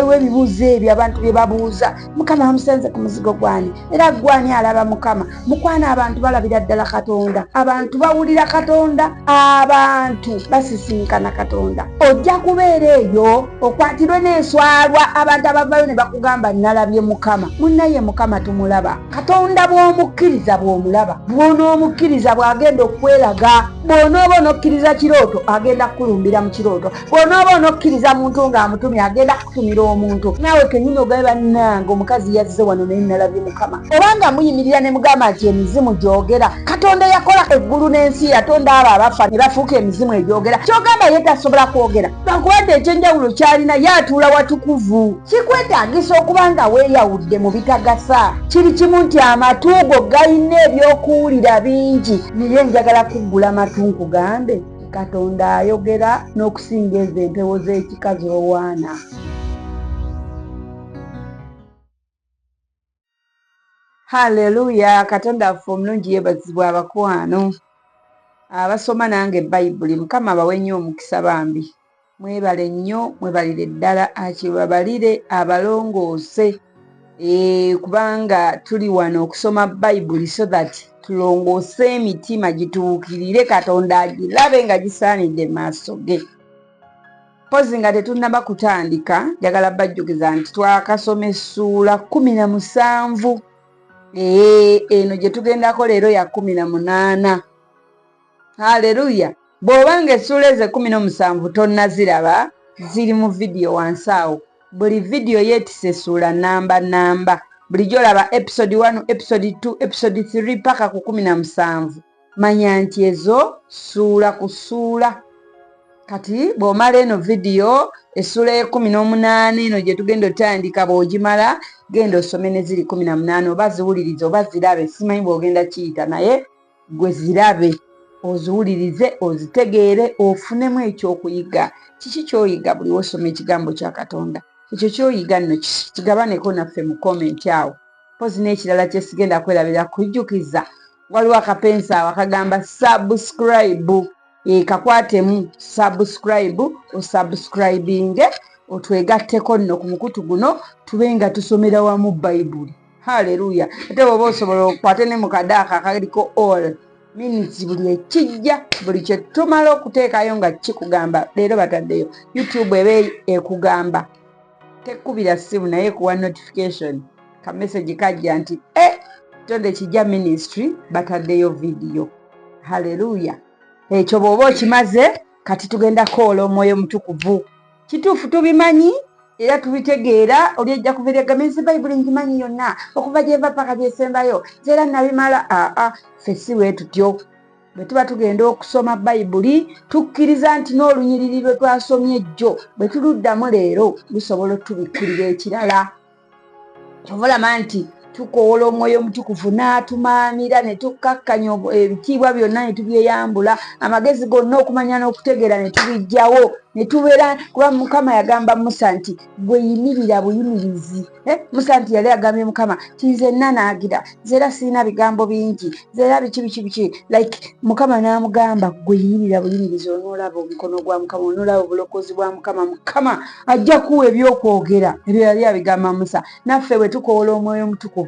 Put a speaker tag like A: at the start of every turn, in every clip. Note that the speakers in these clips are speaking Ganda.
A: Waliwo ebibuuzo ebyo abantu bye babuuza, Mukama amusenze ku muzigo gwani? Era gwani alaba Mukama? Mukwano, abantu balabira ddala Katonda, abantu bawulira Katonda, abantu basisinkana Katonda. Ojja kubeera eyo okwatirwe n'enswalwa abantu abavayo ne bakugamba, "Nalabye Mukama." Munnaye, Mukama tumulaba. Katonda bw'omukkiriza bw'omulaba, bw'onoomukkiriza bw'agenda okweraga. Bw'onooba onokkiriza kirooto, agenda kukulumbira mu kirooto. Bw'onooba onokkiriza muntu ng'amutumye, agenda kukutumira omuntu. Naawe kenyini ogabe, "Bannange, omukazi yazze wano, naye nalabye Mukama." Obanga muyimirira ne mugamba nti emizimu gyogera, Katonda yakola eggulu n'ensi, yatonda abo abafa ne bafuuka emizimu egyogera, kyogamba ye tasobola kwogera? Lwakubadde ekyenjawulo kyalina, ye atuula watukuvu. Kikwetaagisa okuba nga weeyawudde mu bitagasa. Kiri kimu nti amatu go galina ebyokuwulira bingi, naye njagala kuggula matu nkugambe, Katonda ayogera n'okusinga ezo empewo z'ekika z'owaana. Haleluya! Katonda waffe omulungi yeebazibwa. Abakwano abasoma nange Bayibuli, Mukama abawe nnyo omukisa. Bambi mwebale nnyo, mwebalire ddala, akibabalire abalongoose, kubanga tuli wano okusoma Bayibuli so that tulongoose emitima gituukirire Katonda, agilabe nga gisaanidde maaso ge. Pozi nga tetunnaba kutandika, njagala bajjukiza nti twakasoma essuula 17. Eno gye tugendako leero ya 18. Haleluya! Bw'obanga essuula ezo 17 tonnaziraba, ziri mu vidiyo wansi awo. Buli vidiyo yeetisa essuula namba namba. Bulijjo olaba episode 1, episode 2, episode 3 paka ku 17. Manya nti ezo ssuula ku ssuula. Kati bw'omala eno vidiyo, essuula y'e18 eno gye tugenda otandika, bw'ogimala genda osome ne ziri 18, oba ziwulirize oba zirabe, simanyi bw'ogenda kiyita, naye gwe zirabe, oziwulirize, ozitegeere, ofunemu ekyokuyiga. Kiki kyoyiga buli wosoma ekigambo kya Katonda? Ekyo kyoyiga nno kigabaneko naffe mu comment awo. Pozi n'ekirala kyesigenda kwerabira kujjukiza, waliwo akapensa awo akagamba "subscribe". Kakwatemu subscribe, osubscribinge, otwegatteko nno ku mukutu guno, tube nga tusomera wamu Bayibuli. Haleluya! Ate bwoba osobola, okwate ne mukadaaka akaliko "all", means buli ekijja, buli kyetumala okuteekayo nga kikugamba leero bataddeyo. YouTube eba ekugamba, tekubira ssimu naye ekuwa notification, ka message kajja nti e Tonde Kijja Ministry bataddeyo vidiyo. Haleluya! Ekyo bw'oba okimaze, kati tugenda koola Omwoyo Omutukuvu. Kituufu, tubimanyi era tubitegeera. Oli ejja kuva eri nsi, "Bayibuli ngimanyi yonna okuva gyeva paka gyesembayo, nze era nabimala." Aa, ffe si bwe tutyo. Bwe tuba tugenda okusoma Bayibuli, tukkiriza nti n'olunyiriri lwe twasomye ejjo, bwe tuluddamu leero, lusobola otubikkulira ekirala. Kyova olaba nti tukoola Omwoyo Omutukuvu n'atumaamira ne tukkakkanya ebitiibwa byonna ne tubyeyambula, amagezi gonna, okumanya n'okutegeera ne tubiggyawo, ne tubeera. Kuba Mukama yagamba Musa nti, "Gwe yimirira buyimirizi." Musa nti yali agambye Mukama ti, "Nze nanaagira, nze era sirina bigambo bingi, nze era biki biki biki." Like Mukama n'amugamba, "Gwe yimirira buyimirizi, onoolaba omukono gwa Mukama, onoolaba obulokozi bwa Mukama. Mukama ajja kuwa ebyokwogera." Ebyo yali abigamba Musa. Naffe bwe tukoola Omwoyo Omutukuvu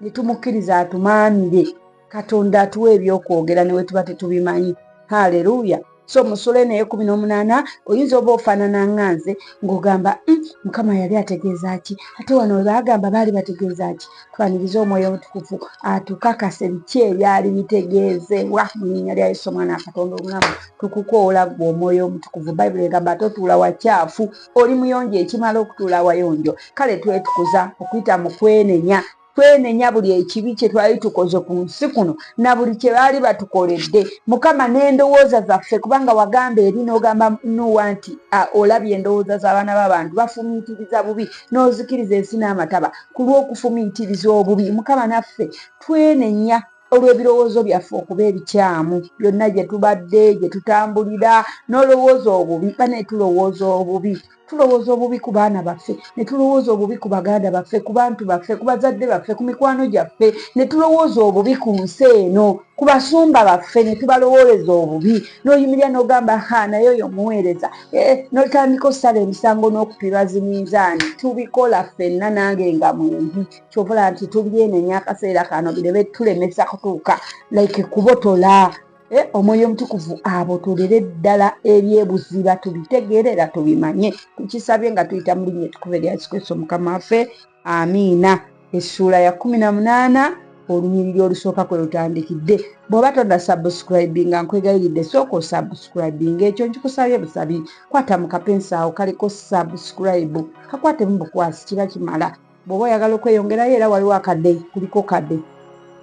A: ne tumukkiriza atumaamire, Katonda atuwa ebyokwogera ne we tuba tetubimanyi. Haleluya! So mu ssuula eno ey'e18, oyinza oba ofaanana nga nze ng'ogamba, Mukama yali ategeeza ki? Ate wano we baagamba baali bategeeza ki?" Twanirize Omwoyo Omutukuvu atukakase biki ebyali bitegeezebwa mu linnya lya Yesu Omwana wa Katonda omulamu. Tukukoola ggwe Omwoyo Omutukuvu. Bayibuli egamba, "Totuula wakyafu, oli muyonjo ekimala okutuula awayonjo." Kale twetukuza okuyita mu kwenenya. Twenenya buli ekibi kye twali tukoze ku nsi kuno na buli kye baali batukoledde, Mukama, n'endowooza zaffe, kubanga wagamba eri n'ogamba Nuwa nti olabye endowooza z'abaana b'abantu, bafumiitiriza bubi, n'ozikiriza ensi n'amataba ku lw'okufumiitiriza obubi. Mukama, naffe twenenya olw'ebirowoozo byaffe okuba ebikyamu byonna gye tubadde gye tutambulira n'olowooza obubi. Bane tulowooza obubi. Tulowooza obubi ku baana baffe, ne tulowooza obubi ku baganda baffe, ku bantu baffe, ku bazadde baffe, ku mikwano gyaffe, ne tulowooza obubi ku nsi eno, ku basumba baffe, ne tubalowooleza obubi. N'oyimirira n'ogamba, ha, naye oyo muweereza, eh, n'otandika osala emisango n'okupima ziminzaani. Tubikola ffenna, nange nga mwendi. Kyova olaba nti tubyenenya akaseera kano, birebe tulemesa kutuuka like kubotola. Eh, Omwoyo Omutukuvu abotolere ddala ebyebuziba, tubitegeere era tubimanye. Tukisabye nga tuyita mu linnya ettukuvu erya Yesu Kristo Mukama waffe, amiina. Essuula ya 18, olunyiriri olusooka kwe lutandikidde. Bw'oba tonna subscribinga, nkwegayiridde sooka osubscribinga. Ekyo nkikusabye busabi. Kwata mu kapensi awo kaliko subscribe, kakwatemu bukwasi, kiba kimala. Bw'oba oyagala okweyongerayo, era waliwo akade, kuliko kade,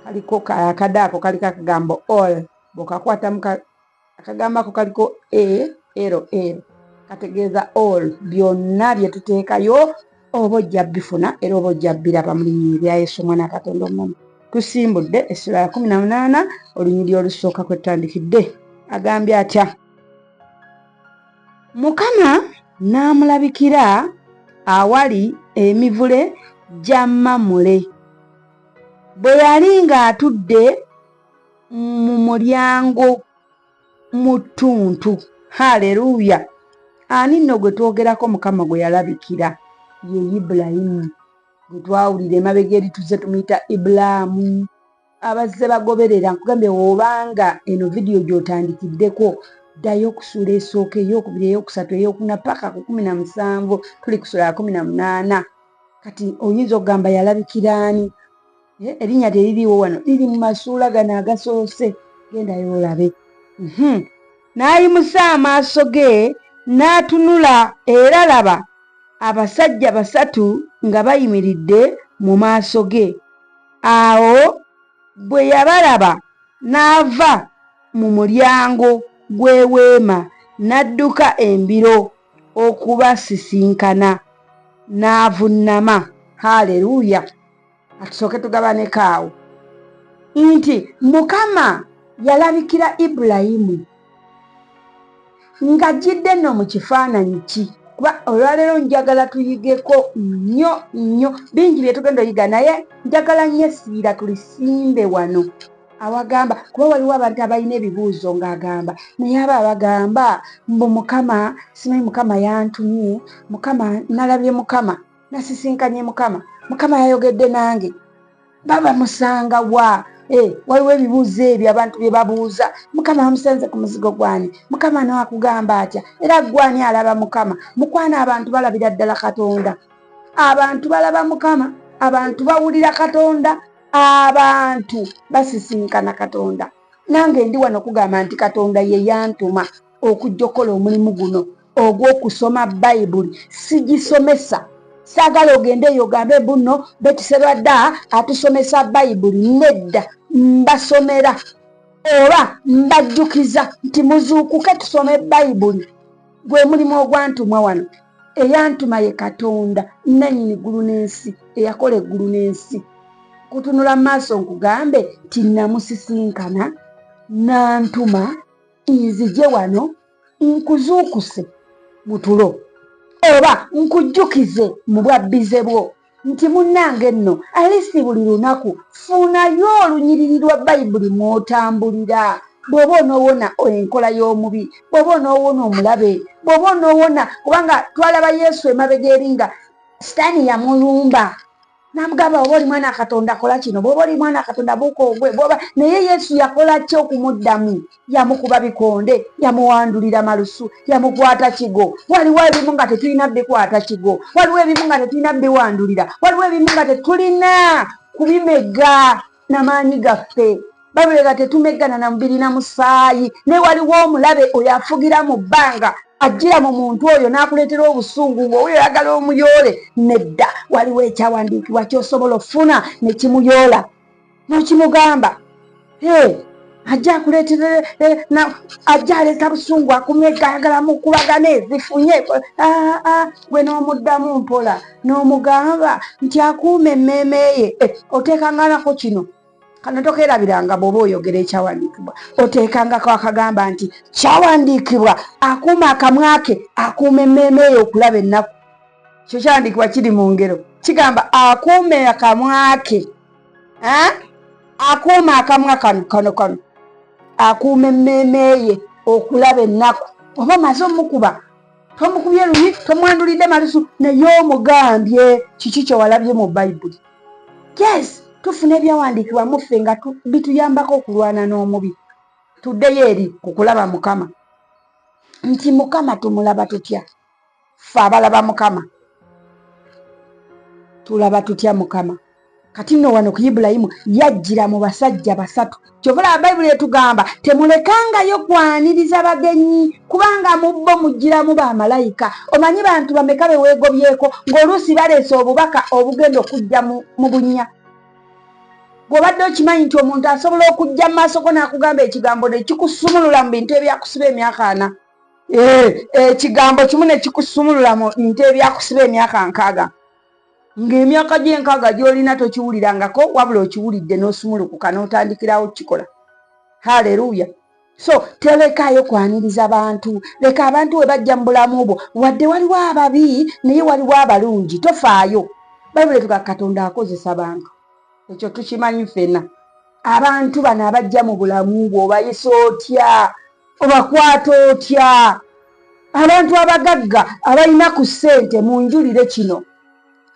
A: kaliko akade ako kaliko akagambo all. Bw'okakwatamu akagambo ako kaliko a l l, kategeeza all. Byonna bye tuteekayo oba ojja bifuna era oba ojja biraba mu linnya erya Yesu Omwana Katonda omulamu. Tusimbudde essula ya 18, olunyiriri olusooka kwe tutandikidde. Agambye atya? Mukama n'amulabikira awali emivule gya Mamule, bwe yali ng'atudde mu mulyango mu ttuntu. Haleluya! Ani nno gwe twogerako Mukama gwe yalabikira? Ye Ibulayimu gwe twawulira emabega eri, tuzze tumuyita Ibulaamu. Abazze bagoberera, nkugambye, wobanga eno vidiyo gy'otandikiddeko, ddayo okusuula esooka, eyokubiri, eyokusatu, eyokuna, paka ku 17. Tuli ku ssuula ya 18 kati. Oyinza okugamba, yalabikira ani? Eh, erinnya teririiwo wano, liri mu masuula gano agasoose. Gendayo olabe. N'ayimusa amaaso ge n'atunula, era laba, abasajja basatu nga bayimiridde mu maaso ge. Awo bwe yabalaba, n'ava mu mulyango gw'eweema n'adduka embiro okubasisinkana, n'avunnama. Haleluya! Atusooke tugabaneko awo nti Mukama yalabikira Ibulayimu ng'ajjidde nno mu kifaananyi ki? Kuba olwaleero njagala tuyigeko nnyo nnyo, bingi bye tugenda oyiga, naye njagala nnyo essiira tulisimbe wano awagamba, kuba waliwo abantu abalina ebibuuzo ng'agamba, naye aba abagamba mbu Mukama, simanyi Mukama yantumye, Mukama, nalabye Mukama, nasisinkanye Mukama, Mukama yayogedde nange. Baba musanga wa? Eh, waliwo ebibuuzo ebyo abantu bye babuuza. Mukama amusanze ku muzigo gwani? Mukama naakugamba atya? Era gwani alaba Mukama? Mukwano, abantu balabira ddala Katonda, abantu balaba Mukama, abantu bawulira Katonda, abantu basisinkana Katonda. Nange ndi wano kugamba nti Katonda ye yantuma okujja okukola omulimu guno ogw'okusoma Bayibuli. Sigisomesa, saagala ogende eyo ogambe buno Betiserwadda atusomesa Bayibuli. Nedda, mbasomera oba mbajjukiza nti muzuukuke tusome Bayibuli. Gwe mulimu ogwantumwa wano. Eyantuma ye Katonda nannyini ggulu n'ensi, eyakola eggulu n'ensi. Kutunula mu maaso nkugambe nti namusisinkana nantuma nzije wano nkuzuukuse mu tulo oba nkujjukize mu bwabbize bwo nti munnange nno alisi buli lunaku funayo olunyiriri lwa Bayibuli mw'otambulira, bw'oba onoowona enkola y'omubi, bw'oba onoowona omulabe, bw'oba onoowona, kubanga twalaba Yesu emabega eri nga Sitaani yamulumba namugamba, oba oli mwana Katonda, kola kino, bwoba oli mwana Katonda, buuka ogwe, bwoba. Naye Yesu yakola ki okumuddamu? Yamukuba bikonde, yamuwandulira malusu, yamukwata kigo. Waliwo ebimu nga tetulina bikwata kigo, waliwo ebimu nga tetulina biwandulira, waliwo ebimu nga tetulina kubimega namaanyi gaffe. Bayibuli nga tetumeggana na mubiri na musaayi, naye waliwo omulabe oyo afugira mu bbanga, ajjira mu muntu oyo n'akuleetera obusungu ng'oyo oyagala omuyoole. Nedda, waliwo ekyawandiikibwa ky'osobola okufuna ne kimuyoola n'okimugamba. Ajja akuleetera, eh, ajja aleeta busungu, akumegga, ayagala mukubagane zifunye. Ah, ah, gwe n'omuddamu mpola n'omugamba nti akuuma emmeeme ye, eh, oteekanganako kino. Kano tokeerabiranga bw'oba oyogera ekyawandiikibwa, oteekangako akagamba nti kyawandiikibwa, akuuma akamwa ke akuuma emmeeme eyo okulaba ennaku. Ekyo kyawandiikibwa kiri mu Ngero, kigamba akuume akamwa ke, akuuma akamwa kano kano kano akuuma emmeeme ye okulaba ennaku. Oba omaze omukuba, tomukubye luyi, tomwandulidde malusu, naye omugambye kiki kyewalabye mu Bayibuli. Yes, tufuna ebyawandiikibwa muffe nga bituyambako okulwana n'omubi. Tuddeyo eri ku kulaba Mukama, nti Mukama tumulaba tutya? Ffe abalaba Mukama tulaba tutya Mukama? Kati nno wano ku Ibulayimu yajjira mu basajja basatu. Kyova olaba Bayibuli etugamba temulekangayo kwaniriza bagenyi, kubanga mu bo mujjiramu bamalayika. Omanyi bantu bameka be weegobyeko ng'oluusi baleese obubaka obugenda okujja mu bunnya? Bw'obadde okimanyi nti omuntu asobola okujja mu maaso go n'akugamba ekigambo ne kikusumulula mu bintu ebyakusiba emyaka 40? Ekigambo kimu ne kikusumulula mu bintu ebyakusiba emyaka 60, ng'emyaka gy'enkaaga gy'olina tokiwulirangako, wabula okiwulidde n'osumulukuka n'otandikirawo kukikola. Haleluya! So telekaayo kwaniriza bantu. Leka abantu we bajja mu bulamu bwo, wadde waliwo ababi naye waliwo abalungi, tofaayo. Bayibuli etuga Katonda akozesa bantu, ekyo tukimanyi ffenna. Abantu bano abajja mu bulamu bwo obayisa otya? Obakwata otya? Abantu abagagga abalina ku ssente, munjulire kino,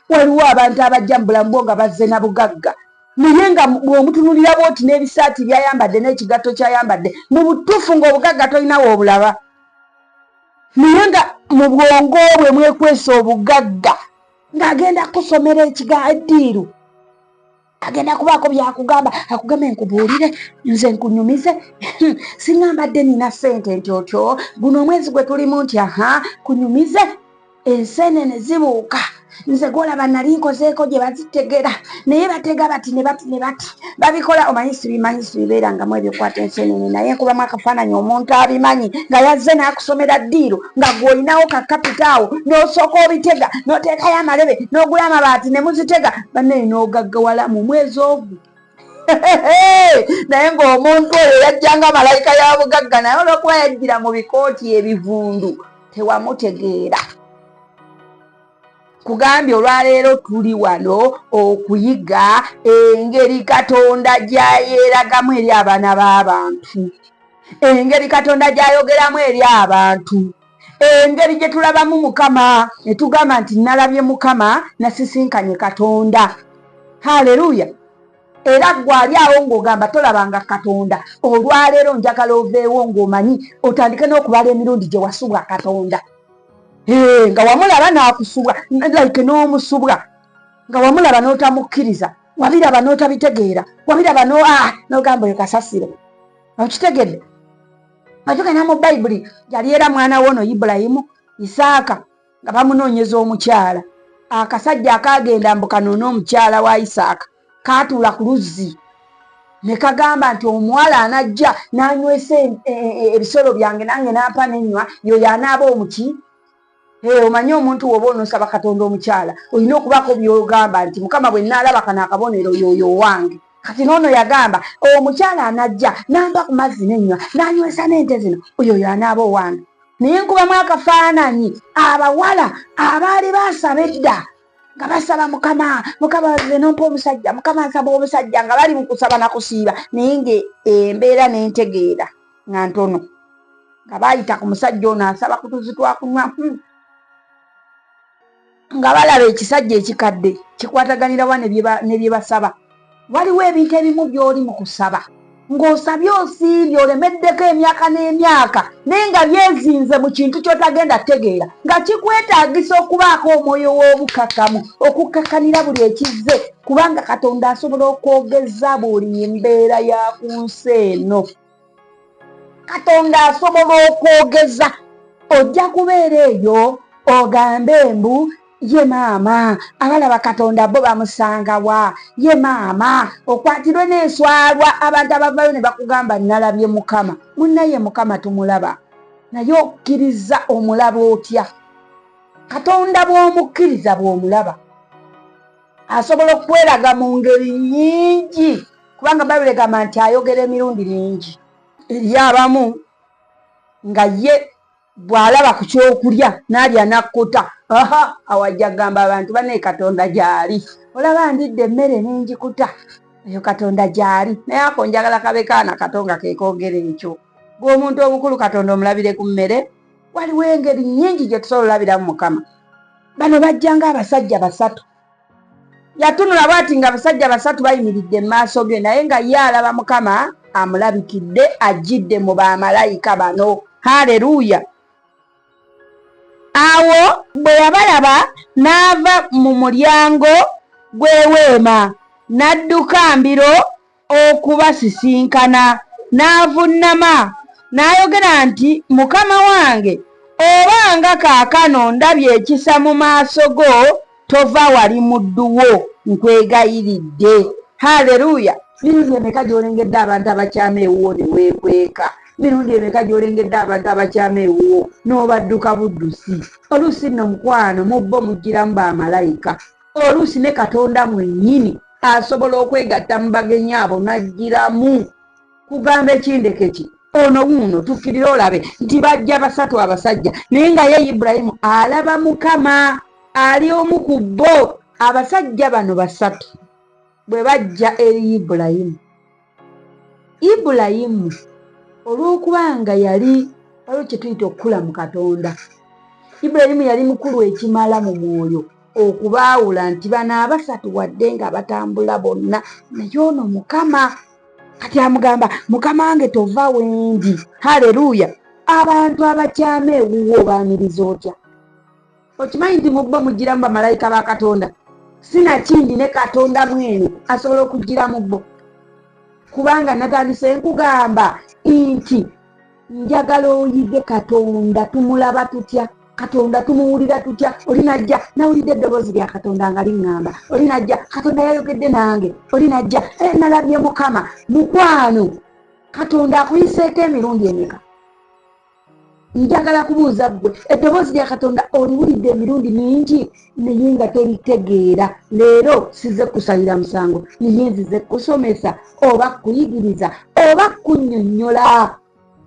A: waliwo abantu abajja mu bulamu bwo nga bazze na bugagga, naye nga bw'omutunulira bwoti n'ebisaati byayambadde n'ekigatto kyayambadde, mu butuufu ng'obugagga tolinawo obulaba, naye nga mu bwongo bwe mwekwesa obugagga, ng'agenda kusomera ekiga eddiiru, agenda kubaako byakugamba, akugambe nkubuulire, nze nkunyumize, singa mbadde nina ssente nti otyo guno omwezi gwe tulimu, nti aha, kunyumize ensenene zibuuka, nze gwolaba nali nkozeeko gye bazitegera, naye batega bati ne bati ne bati babikola. Omanyi sibimanyi, sibibeerangamu ebyokwata ensenene, naye nkubamu akafaananyi omuntu abimanyi nga yazze n'akusomera ddiiru, nga gw'olinawo ka kapita awo, n'osooka obitega, n'oteekayo amalebe, n'ogula amabaati ne muzitega, bannaye n'ogaggawala mu mwezi ogwo. Naye ng'omuntu oyo yajjanga malayika ya bugagga, naye olw'okuba yajjira mu bikooti ebivundu tewamutegeera. Kugambye olwaleero tuli wano okuyiga engeri Katonda gy'ayeeragamu eri abaana b'abantu, engeri Katonda gy'ayogeramu eri abantu, engeri gye tulabamu Mukama ne tugamba nti nalabye Mukama, nasisinkanye Katonda. Haleluya! Era gwe ali awo ng'ogamba tolabanga Katonda, olwaleero njagala oveewo ng'omanyi, otandike n'okubala emirundi gye wasubwa Katonda, nga wamulaba n'akusubwa, like n'omusubwa, nga wamulaba n'otamukkiriza, wabiraba n'otabitegeera, wabiraba no ah, n'ogamba oyo kasasiro. Okitegedde? Atugenda mu Bayibuli, yali era mwana wono Ibulayimu, Isaaka, nga bamunoonyeza omukyala. Akasajja akagenda mbu kanoone omukyala wa Isaaka kaatuula ku luzzi ne kagamba nti omuwala anajja n'anywesa ebisolo byange nange nampa nenywa, yoyo anaaba omuki. Omanyi omuntu woba onosaba Katonda omukyala, olina okubaako byogamba nti Mukama bwe naalaba kano akabonero, yoyo owange. Kati noono yagamba omukyala anajja nampa ku mazzi nenywa nanywesa n'ente zino, oyo anaaba owange. Naye nkubamu akafaananyi abawala abaali basaba edda nga basaba Mukama, Mukama nze nompa omusajja, Mukama nsaba omusajja, nga bali mu kusaba nakusiiba, naye nga embeera n'entegeera nga ntono, nga bayita ku musajja ono asaba kutuzi twakunywa, nga balaba ekisajja ekikadde kikwataganirawa ne bye basaba. Waliwo ebintu ebimu by'oli mu kusaba ng'osabye, osiibye, olemeddeko emyaka n'emyaka, naye nga byezinze mu kintu ky'otagenda kutegeera, nga kikwetaagisa okubaako omwoyo w'obukakamu okukakkanira buli ekizze, kubanga Katonda asobola okwogeza buli mbeera ya ku nsi eno. Katonda asobola okwogeza. Ojja kubeera eyo ogambe mbu ye maama, abalaba Katonda bo bamusangawa? Ye maama, okwatirwe n'enswalwa abantu abavayo ne bakugamba nalabye Mukama. Munnaye Mukama tumulaba, naye okkiriza omulaba otya? Katonda bw'omukkiriza bw'omulaba, asobola okukweraga mu ngeri nnyingi. Kubanga Bayibuli egamba nti ayogera emirundi mingi. Eriyo abamu nga ye bw'alaba ku kyokulya n'alya n'akkuta, aha, awo ajja kugamba abantu banaye Katonda gy'ali. Olaba ndidde emmere n'engikuta, eyo Katonda gy'ali. Naye ako njagala kabe kaana kato nga kekoogera ekyo. Gwe omuntu omukulu Katonda omulabire ku mmere? Waliwo engeri nnyingi gye tusobola olabiramu Mukama. Bano bajja ng'abasajja basatu. Yatunula bw'ati nga abasajja basatu bayimiridde mu maaso ge, naye nga ye alaba Mukama amulabikidde ajjidde mu bamalayika bano. Haleluya! Awo bwe yabalaba n'ava mu mulyango gw'eweema n'adduka mbiro okubasisinkana, n'avunnama, n'ayogera nti, Mukama wange, oba nga kaakano ndabye ekisa mu maaso go, tova wali muddu wo, nkwegayiridde. Haleluya! Mirundi emeka gy'olengedde abantu abakyama ewuwo ne weekweka? Mirundi emeka gy'olengedde abantu abakyama ewuwo n'obadduka buddusi? Oluusi nno mukwano mu bo mujjiramu bamalayika. Oluusi ne Katonda mwennyini asobola okwegatta mu bagenyi abo n'ajjiramu. Kugamba ekindeke ki? Ono wuuno tukkirire olabe nti bajja basatu abasajja, naye nga ye Ibulayimu alaba Mukama ali omu ku bo. Abasajja bano basatu bwe bajja eri Ibulayimu, Ibulayimu olw'okuba nga yali waliwo kye tuyita okukula mu Katonda, Ibulayimu yali mukulu ekimala mu mwoyo okubaawula nti bano abasatu wadde nga batambula bonna, naye ono Mukama. Kati amugamba, Mukama wange tova wendi. Haleluya! Abantu abakyama ewuwo obaaniriza otya? Okimanyi nti mu bo mujjiramu bamalayika ba Katonda, sinakindi ne Katonda mwene asobola okujjira mu bo. Kubanga natandise nkugamba nti njagala oyige Katonda tumulaba tutya, Katonda tumuwulira tutya. Oli najja nawulidde eddoboozi lya Katonda nga liŋŋamba, oli najja Katonda yayogedde nange, oli najja eh, nalabye Mukama. Mukwano, Katonda akuyiseeko emirundi emeka? Njagala kubuuza ggwe, eddoboozi lya Katonda oliwulidde emirundi mingi naye nga tolitegeera. Leero size kusalira musango, naye nzize kusomesa oba kuyigiriza oba kunnyonnyola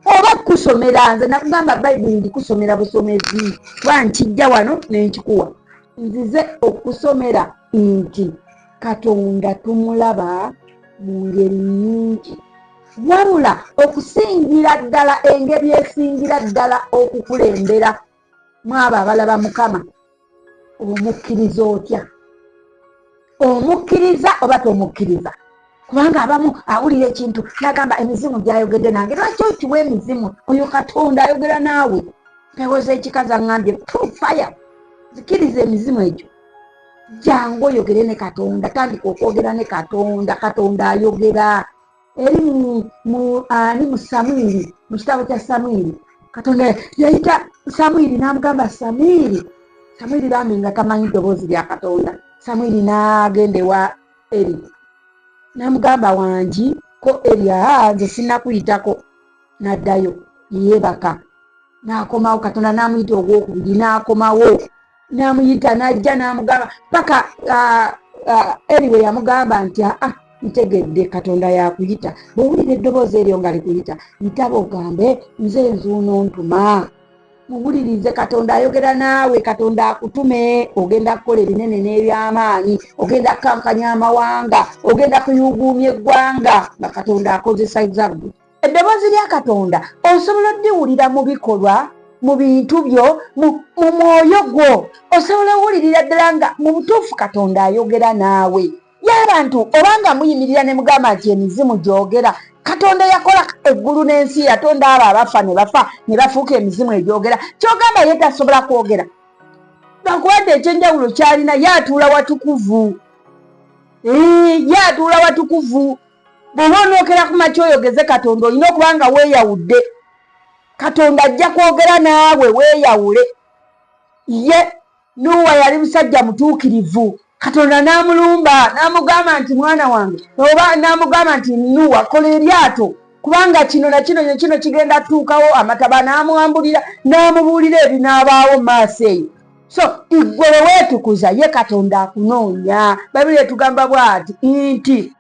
A: oba kusomera. Nze nakugamba Bayibuli ndikusomera busomezi, kuba nkijja wano ne nkikuwa. Nzize okusomera nti Katonda tumulaba mu ngeri nnyingi, wabula okusingira ddala engeri esingira ddala okukulembera mu abo abalaba Mukama. Omukkiriza otya? Omukkiriza oba tomukkiriza? Kubanga abamu awulira ekintu nagamba emizimu gyayogedde nange. Lwaki okiwa emizimu? Oyo Katonda ayogera naawe. Mpewo z'ekika zaŋŋambye fire, zikiriza emizimu egyo. Jangu oyogere ne Katonda, tandika okwogera ne Katonda. Katonda ayogera eri mu ani, mu Samwiri, mu kitabo kya Samwiri. Katonda yayita Samwiri n'amugamba Samwiri. Samwiri bambi nga tamanyi ddoboozi lya Katonda. Samwiri n'agenda ewa Eri n'amugamba, wangi ko Eri, aa nze sinnakuyitako. N'addayo yeebaka, n'akomawo. Katonda n'amuyita ogwokubiri, n'akomawo, n'amuyita, n'ajja n'amugamba paka Eri we yamugamba nti aa ntegedde Katonda yakuyita. Bw'owulira eddoboozi eryo nga likuyita, ntaba ogambe nze nzuuno ntuma. Muwulirize, Katonda ayogera naawe. Katonda akutume, ogenda kukola ebinene n'eby'amaanyi, ogenda kukankanya amawanga, ogenda kuyuuguumya eggwanga nga Katonda akozesa ggwe. Eddoboozi lya Katonda osobola oddiwulira mu bikolwa, mu bintu byo, mu mwoyo gwo. Osobola owulirira ddala nga mu butuufu Katonda ayogera naawe. Y'abantu obanga muyimirira ne mugamba nti emizimu gyogera. Katonda yakola eggulu n'ensi, yatonda abo abafa ne bafa ne bafuuka emizimu egyogera. Kyogamba ye tasobola kwogera? Lwakuba nti ekyenjawulo kyalina, ye atuula watukuvu. Ye atuula watukuvu. Bw'oba onookera ku makya oyogeze Katonda, olina okuba nga weeyawudde. Katonda ajja kwogera naawe, weeyawule. Ye Nuuwa yali musajja mutuukirivu. Katonda n'amulumba n'amugamba nti mwana wange, oba n'amugamba nti Nuuwa, kola eryato kubanga kino na kino ne kino kigenda tuukawo. Amataba n'amwambulira n'amubuulira ebinaabaawo mu maaso eyo. So ggwe bwe weetukuza, ye Katonda akunoonya. Bayibuli etugamba bw'ati nti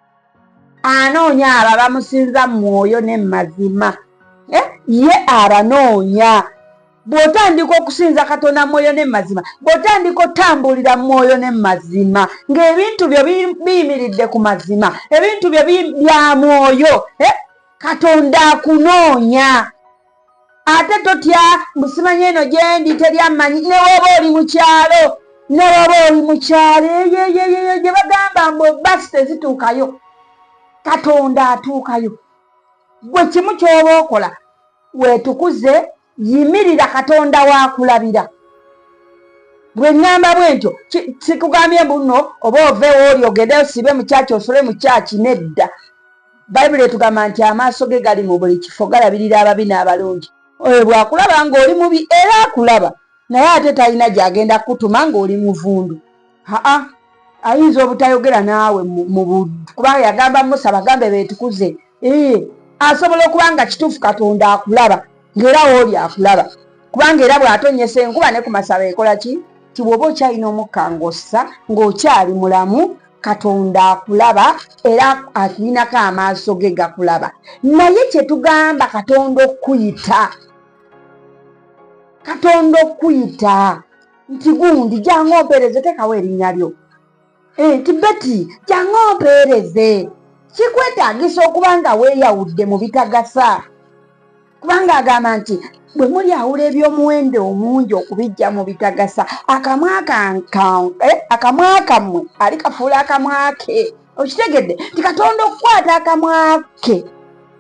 A: Anoonya abo abamusinza mu mwoyo ne mu mazima. Eh, ye abanoonya. Bw'otandika okusinza Katonda mu mwoyo ne mu mazima, bw'otandika otambulira mu mwoyo ne mu mazima, ng'ebintu byo biyimiridde ku mazima, ebintu byo bya mwoyo, eh, Katonda akunoonya. Ate totya mbu simanyi eno gyendi teri amanyi, ne woba oli mu kyalo, ne woba oli mu kyalo eyoeyoeyo gye bagamba mbu basi tezituukayo, Katonda atuukayo. Gwe kimu ky'oba okola, weetukuze, yimirira Katonda waakulabira. Bwe ŋŋamba bwe ntyo, sikugambye mbu nno oba ove wooli ogende osiibe mu kyaki osule mu kyaki, nedda. Bayibuli etugamba nti amaaso ge gali mu buli kifo, galabirira ababi n'abalungi. Oyo bw'akulaba ng'oli mubi era akulaba, naye ate talina gy'agenda kukutuma ng'oli muvundu. Haa, ayinza obutayogera naawe mu kubanga yagamba Musa bagambe beetukuze. Ee, asobola okuba nga kituufu Katonda akulaba ng'era wooli akulaba, kubanga era bw'atonnyesa enkuba ne ku masabo ekola ki? Ti bw'oba okyalina omukka ng'ossa ng'okyali mulamu, Katonda akulaba era akulinako amaaso ge gakulaba. Naye kye tugamba Katonda okukuyita, Katonda okukuyita nti gundi jangu ompeereze, teekawo erinnya lyo. Eh, nti Betty jangu ompeereze. Kikwetaagisa okuba nga weeyawudde mu bitagasa, kubanga agamba nti bwe mulyawula eby'omuwendo omungi okubijja mu bitagasa, akamwa eh, kammwe ali kafuula akamwa ke. Okitegedde nti Katonda okukwata akamwa ke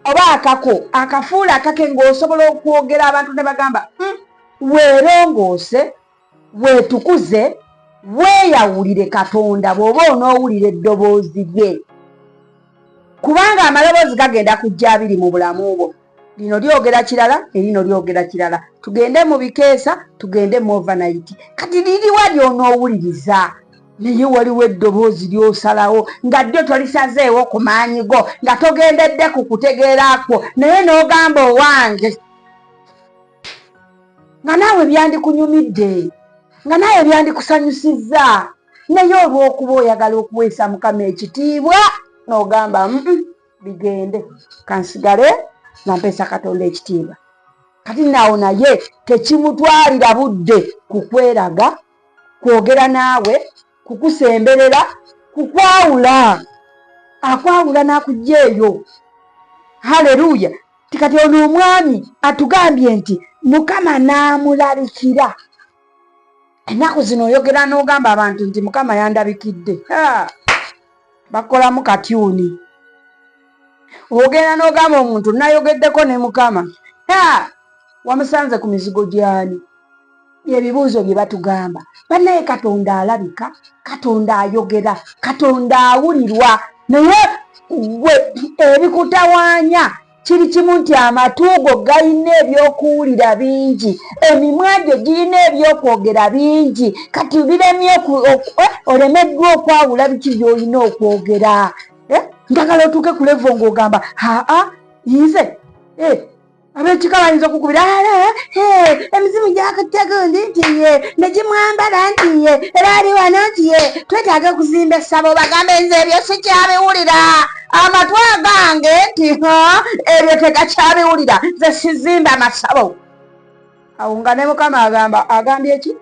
A: oba akako akafuula akake, ng'osobola okwogera abantu ne bagamba, weerongoose, weetukuze, weeyawulire Katonda bw'oba onoowulira eddoboozi lye, kubanga amaloboozi gagenda kujja abiri mu bulamu bwo. Lino lyogera kirala, erino lyogera kirala. Tugende mu bikeesa, tugende mu overnight. Kati liriwa ly'onoowuliriza? Naye waliwo eddoboozi ly'osalawo nga ddyo tolisazeewo ku maanyi go, nga togendedde ku kutegeera kwo, naye n'ogamba owange, nga naawe byandikunyumidde, nga naawe byandikusanyusizza, naye olw'okuba oyagala okuweesa Mukama ekitiibwa n'ogamba bigende, kansigale nga mpeesa Katonda ekitiibwa. Kati naawo naye tekimutwalira budde kukweraga, kwogera naawe, kukusemberera, kukwawula. Akwawula n'akujja eyo. Haleluya! Ti kati ono omwami atugambye nti Mukama n'amulabikira. Ennaku zino oyogera n'ogamba abantu nti Mukama yandabikidde, bakolamu katyuni. Ogenda n'ogamba omuntu nayogeddeko ne Mukama, wamusanze ku mizigo gyani? Ebibuuzo bye batugamba bannaye. Katonda alabika, Katonda ayogera, Katonda awulirwa, naye gwe ebikutawaanya kiri kimu nti amatu go galina ebyokuwulira bingi, emimwa gyo girina ebyokwogera bingi, kati biremye eh, olemeddwa okwawula biki by'olina okwogera. Eh, njagala otuuke ku levo ng'ogamba haa nze eh, ab'ekika bayinza okukubira emizimu gyakuttagundi nti ye negimwambala nti ye era ali wano nti ye twetaaga okuzimba essabo, bagambe nze ebyo sikyabiwulira, amatu agange nti ebyo tegakyabiwulira, nze sizimba masabo. Awo nga ne Mukama agamba agambye ki?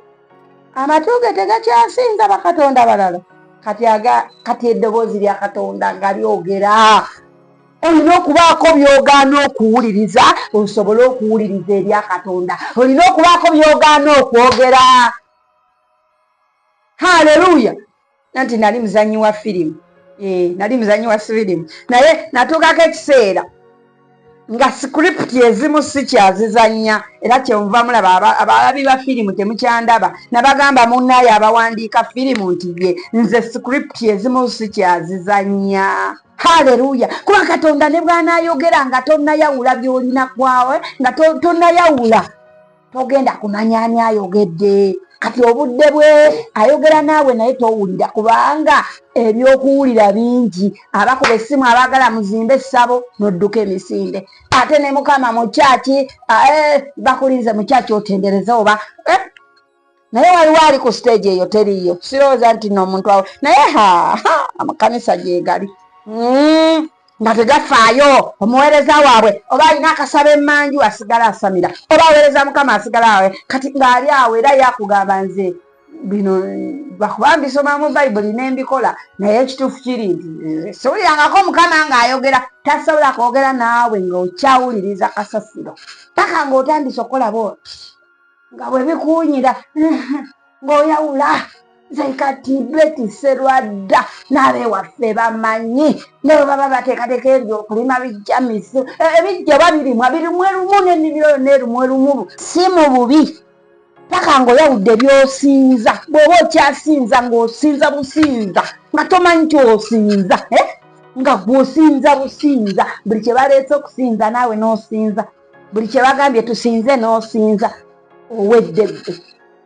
A: Amatu ge tegakyasinza bakatonda balala. Kati aga kati eddoboozi lya Katonda nga lyogera, olina okubaako by'ogaana okuwuliriza osobole okuwuliriza ebya Katonda. Olina okubaako by'ogaana okwogera. Haleluya! Nanti nali muzanyi wa firimu, eh, nali muzanyi wa firimu, naye natuukako ekiseera nga script ezimu sikyazizannya, era kyenva mulaba abalabi ba firimu temukyandaba. Nabagamba munnaye abawandiika firimu nti ye nze script ezimu sikyazizannya. Haleluya! Kuba Katonda ne bw'anaayogera nga tonnayawula by'olina kwawe, nga tonnayawula, togenda kumanya ani ayogedde. Kati obudde bwe ayogera naawe naye towulira, kubanga ebyokuwulira bingi. Abakuba essimu abaagala muzimbe essabo, n'odduka emisinde, ate ne Mukama mu kyaki eh, bakulinze mu kyaki otendereze oba eh, naye waliwo ali ku siteegi eyo teriiyo. Sirowooza nti no omuntu awo, naye ha amakanisa gyegali. Nga tegafaayo omuweereza waabwe oba alina akasaba emmanju asigala asamira, oba aweereza Mukama asigala awe. Kati ng'ali awo era yakugamba, nze bino bakuba mbisoma mu Bayibuli nembikola, naye ekituufu kiri nti siwulirangako Mukama ng'ayogera. Tasobola kwogera naawe ng'okyawuliriza kasasiro paka ng'otandise okukola bwoti nga bwe bikuwunyira ng'oyawula. Nze kati Betty Serwadda n'abewaffe bamanyi, ne bwe baba bateekateeka ebyo okulima bijja misu ebijja oba birimwa birimwe lumu n'ennimiro yonna erumwe lumu, si mu bubi, paka ng'oyawudde by'osinza. Bw'oba okyasinza ng'osinza businza nga tomanyi kyosinza, eh? Nga gw'osinza businza, buli kye baleese okusinza naawe n'osinza, buli kye bagambye tusinze n'osinza, owedde ggwe.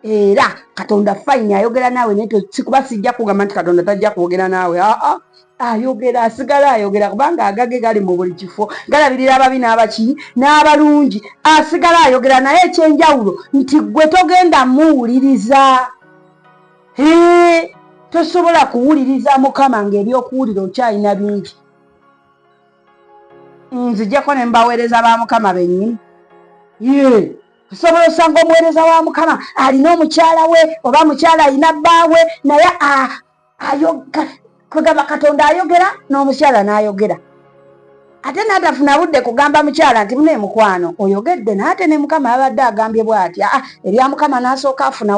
A: Era Katonda fine ayogera naawe, naye sikuba sijja kugamba nti Katonda tajja kwogera naawe. Aa, ayogera, asigala ayogera, kubanga agage gali mu buli kifo, galabirira ababi n'abaki n'abalungi. Asigala ayogera, naye ekyenjawulo nti gwe togenda muwuliriza. Tosobola kuwuliriza Mukama ng'ebyokuwulira okyalina bingi. Nzijeko ne mbaweereza ba Mukama bennyini. Ye osobola osanga omuweereza wa Mukama alina omukyala we oba mukyala alina bbaawe, naye kwegamba Katonda ayogera n'omukyala n'ayogera, ate n'atafuna budde kugamba mukyala nti mune mukwano oyogedde, naye ate ne Mukama yabadde agambye bw'ati. Aa, ebya Mukama n'asooka afuna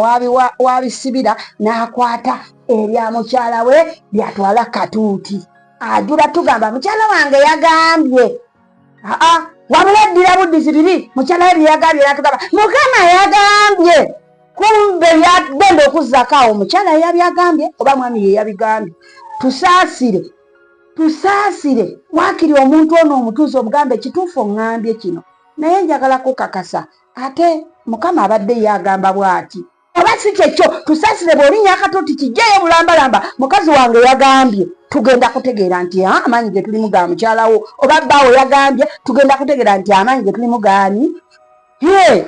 A: wabisibira, n'akwata ebya mukyala we byatwala katuuti. Ajula tugamba mukyala wange yagambye. Aa, wabula addira buddizi biri mukyala we byeyagambye, natugamba Mukama yagambye, kumbe yagenda okuzzako awo omukyala yeyabyagambye oba mwami yeyabigambye. Tusaasire, tusaasire, waakiri omuntu ono omutuuze omugambe kituufu oŋŋambye kino, naye njagala kukakasa ate Mukama abadde ye agamba bw'ati, oba si kyekyo tusaasire bw'olinya akatuuti kijjeeyo bulambalamba, mukazi wange yagambye. Tugenda kutegeera nti amaanyi ge tulimu ga mukyalawo, oba bbaawe yagambye. Tugenda kutegeera nti amaanyi ge tulimu gaani. Ye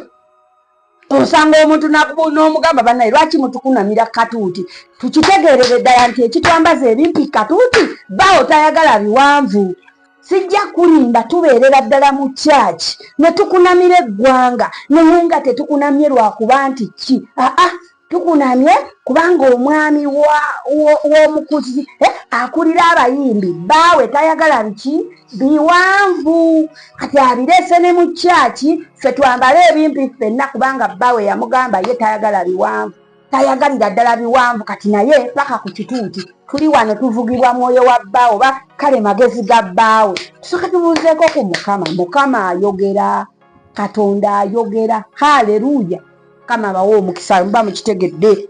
A: osanga omuntu n'omugamba, bannaye lwaki mutukunamira katuuti? Tukitegeerere ddala nti ekitwambaza ebimpi katuuti, bbaawo tayagala biwanvu. Sijja kulimba, tubeerera ddala mu kyaki ne tukunamira eggwanga, naye nga tetukunamye lwakuba nti ki, aa, tukunamye kubanga omwami w'omukuzi akulira abayimbi baawe tayagala biki biwanvu. Kati abireese ne mu kyaki, ffe twambale ebimpi ffenna, kubanga bbaawe yamugamba ye tayagala biwanvu, tayagalira ddala biwanvu. Kati naye paka ku kituuti tuli wano tuvugibwa mwoyo wa bbaawe oba kale magezi ga bbaawe. Tusooke tubuuzeeko ku Mukama. Mukama ayogera, Katonda ayogera. Haleluya, Mukama abawe omukisa. Muba mukitegedde.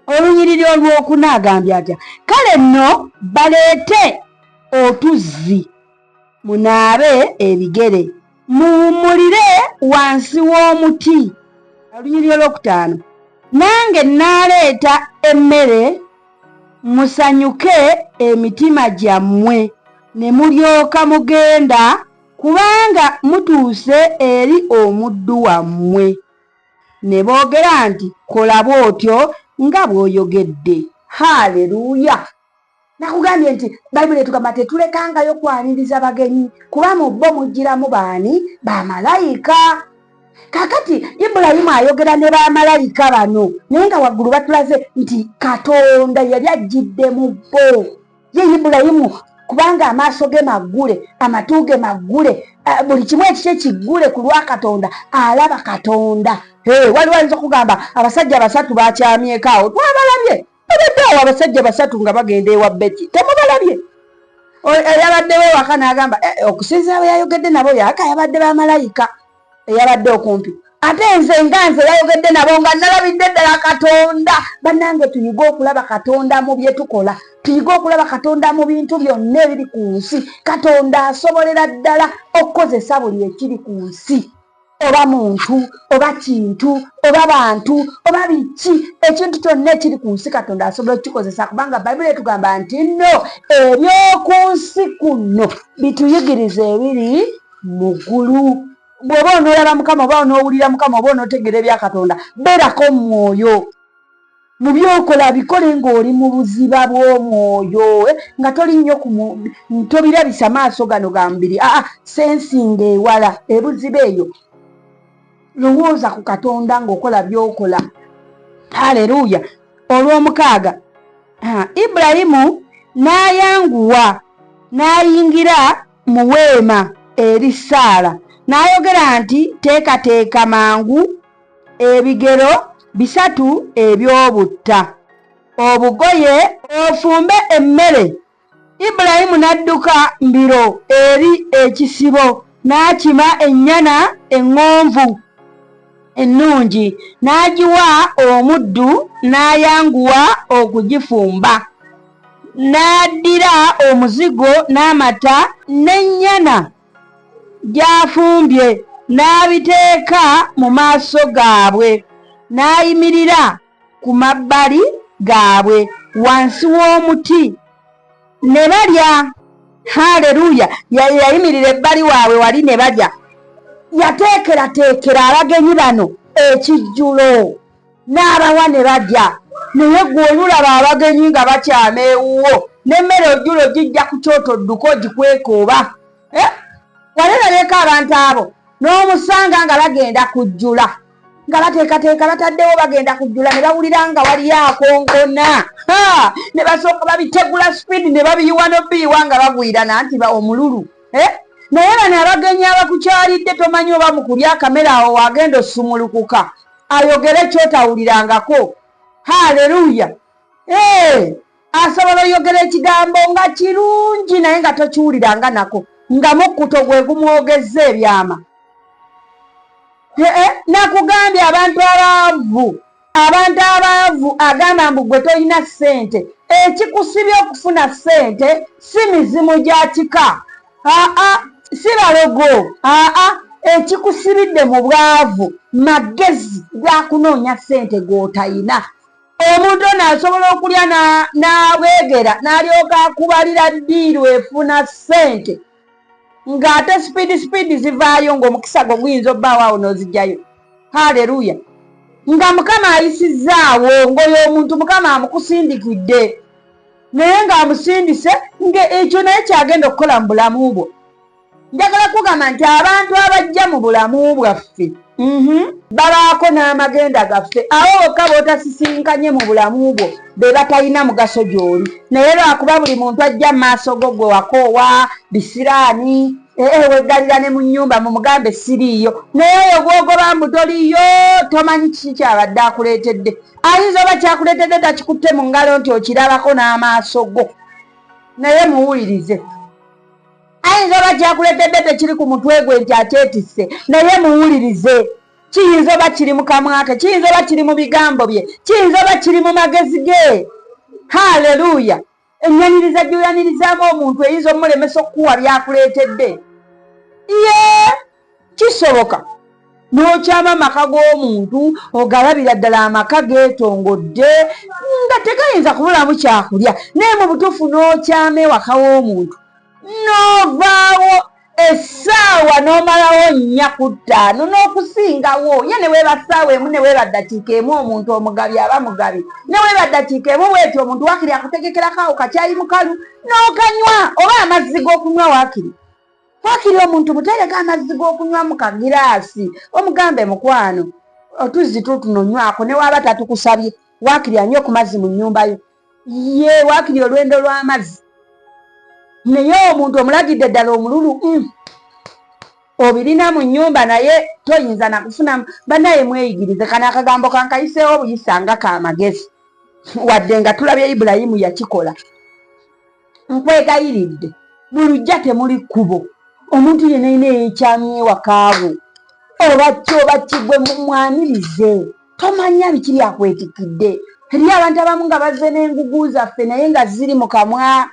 A: Olunyiriri olwokuna agambye atya? Kale nno baleete otuzzi munaabe ebigere, muwummulire wansi w'omuti. Olunyiriri olwokutaano, nange nnaaleeta emmere, musanyuke emitima gyammwe, ne mulyoka mugenda, kubanga mutuuse eri omuddu wammwe. Ne boogera nti, kola bw'otyo nga bw'oyogedde. Haleluya! Nakugambye nti Bayibuli etugamba tetulekangayo kwaniriza bagenyi, kuba mu bo mugiramu baani? Bamalayika. Kakati Ibulayimu ayogera ne bamalayika bano, naye nga waggulu batulaze nti Katonda yali ajjidde mu bo. Ye Ibulayimu kubanga amaaso ge maggule, amatu ge maggule, buli kimu ekikye kiggule ku lwa Katonda, alaba Katonda. Waliwo ayinza okugamba abasajja basatu bakyamyeko awo, twabalabye babadde awo abasajja basatu nga bagenda ewa Betty, temubalabye? Eyabaddewo ewaka n'agamba okusinziira bwe yayogedde nabo yaka yabadde bamalayika eyabadde okumpi, ate nze nga nze yayogedde nabo nga nalabidde ddala Katonda. Bannange, tuyige okulaba Katonda mu bye tukola, tuyige okulaba Katonda mu bintu byonna ebiri ku nsi. Katonda asobolera ddala okukozesa buli ekiri ku nsi, oba muntu oba kintu oba bantu oba biki, ekintu kyonna ekiri ku nsi Katonda asobola okukikozesa, kubanga Bayibuli etugamba nti nno eby'oku nsi kuno bituyigiriza ebiri mu ggulu. Bw'oba onoolaba Mukama oba onoowulira Mukama oba onootegeera ebya Katonda, beerako mu mwoyo. Mu byokola bikole ng'oli mu buziba bw'omwoyo, nga toli nnyo tobirabisa maaso gano ga mubiri. Aa, sensinga ewala ebuziba eyo. Lowooza ku Katonda ng'okola by'okola. Haleluya! Olw'omukaaga, Ibulayimu n'ayanguwa n'ayingira mu weema eri Saala, n'ayogera nti, Teekateeka mangu ebigero bisatu eby'obutta obugoye, ofumbe emmere. Ibulayimu n'adduka mbiro eri ekisibo, n'akima ennyana eŋŋonvu ennungi, n'agiwa omuddu, n'ayanguwa okugifumba. N'addira omuzigo n'amata n'ennyana gy'afumbye n'abiteeka mu maaso gaabwe, n'ayimirira ku mabbali gaabwe wansi w'omuti, ne balya. Haleluya! Yayimirira ebbali waabwe wali ne balya. Yateekerateekera abagenyi bano ekijjulo n'abawa ne balya. Naye gwe olulaba abagenyi nga bakyama ewuwo n'emmere ojula ogijja ku kyoto odduka ogikweka oba eh? Wali olabyeko abantu abo n'omusanga nga bagenda kujjula nga bateekateeka bataddewo bagenda kujjula ne bawulira nga waliyo akonkona, ne basooka babitegula sipiidi ne babiyiwa n'obiyiwa nga bagwirana nti omululu eh? Naye bano abagenyi abakukyalidde tomanyi oba mu kulya akamere awo wagenda osumulukuka ayogere kyotawulirangako. Haleluya! Eh, asobola oyogera ekigambo nga kirungi naye nga tokiwuliranga nako, nga mukkuto gwe gumwogezza ebyama. Eh, nakugambye abantu abaavu, abantu abaavu agamba mbu gwe tolina ssente. Ekikusibye okufuna ssente si mizimu gya kika, aa, si balogo, aa, ekikusibidde mu bwavu magezi gakunoonya ssente g'otayina. Omuntu ono asobola okulya n'abwegera n'alyoka akubalira ddiiru efuna ssente, ng'ate sipiidi sipiidi zivaayo, ng'omukisa gwo guyinza obbaawo awo n'ozigyayo. Haleluya! Nga Mukama ayisizzaawo, ng'oyo omuntu Mukama amukusindikidde, naye ng'amusindise ng'ekyo naye kyagenda okukola mu bulamu bwo. Njagala kugamba nti abantu abajja mu bulamu bwaffe babaako n'amagenda gaffe. Abo bokka b'otasisinkanye mu bulamu bwo be batalina mugaso gy'oli, naye lwakuba buli muntu ajja mu maaso go gwe wakoowa bisiraani, ee, weggalira ne mu nnyumba mumugambe siriiyo, naye oyo gw'ogoba mbu toliiyo, tomanyi kiki kyabadde akuleetedde. Ayinza oba kyakuleetedde takikutte mu ngalo nti okirabako n'amaaso go, naye muwulirize. Ayinza oba kyakuleetedde tekiri ku mutwe gwe nti akyetisse, naye muwulirize. Kiyinza oba kiri mu kamwa ke, kiyinza oba kiri mu bigambo bye, kiyinza oba kiri mu magezi ge. Haleluya! Ennyaniriza gy'oyanirizaamu omuntu eyinza omulemesa okukuwa by'akuleetedde. Ye kisoboka n'okyama amaka g'omuntu ogalabira ddala amaka geetongodde nga tegayinza kubulamu kyakulya, naye mu butuufu n'okyama ewaka w'omuntu n'ovaawo essaawa n'omalawo nnya ku ttaano n'okusingawo. Ye ne weeba ssaawa emu, ne weeba ddakiika emu, omuntu omugabi aba mugabi. Ne weeba ddakiika emu bw'etyo, omuntu waakiri akutegekerako awo kakyayi mukalu n'okanywa oba amazzi g'okunywa waakiri. Waakiri omuntu muteereko amazzi g'okunywa mu kagiraasi, omugambe mukwano otuzzi tuutuno nywako, ne waaba tatukusabye waakiri anywe ku mazzi mu nnyumba yo. Ye waakiri olwendo lw'amazzi, naye omuntu omulagidde ddala omululu obirina mu nnyumba naye toyinza nakufunamu. Bannaye mweyigirize kano akagambo kankayiseewo obuyisa nga ka magezi, wadde nga tulabye Ibulayimu yakikola. Nkwegayiridde, mu luggya temuli kkubo. Omuntu yenna yenna eyeekyamye ewaka wo oba ki oba ki, gwe mwanirize, tomanya biki byakwetikkidde. Eriyo abantu abamu nga bazze n'engugu zaffe naye nga ziri mu kamwa.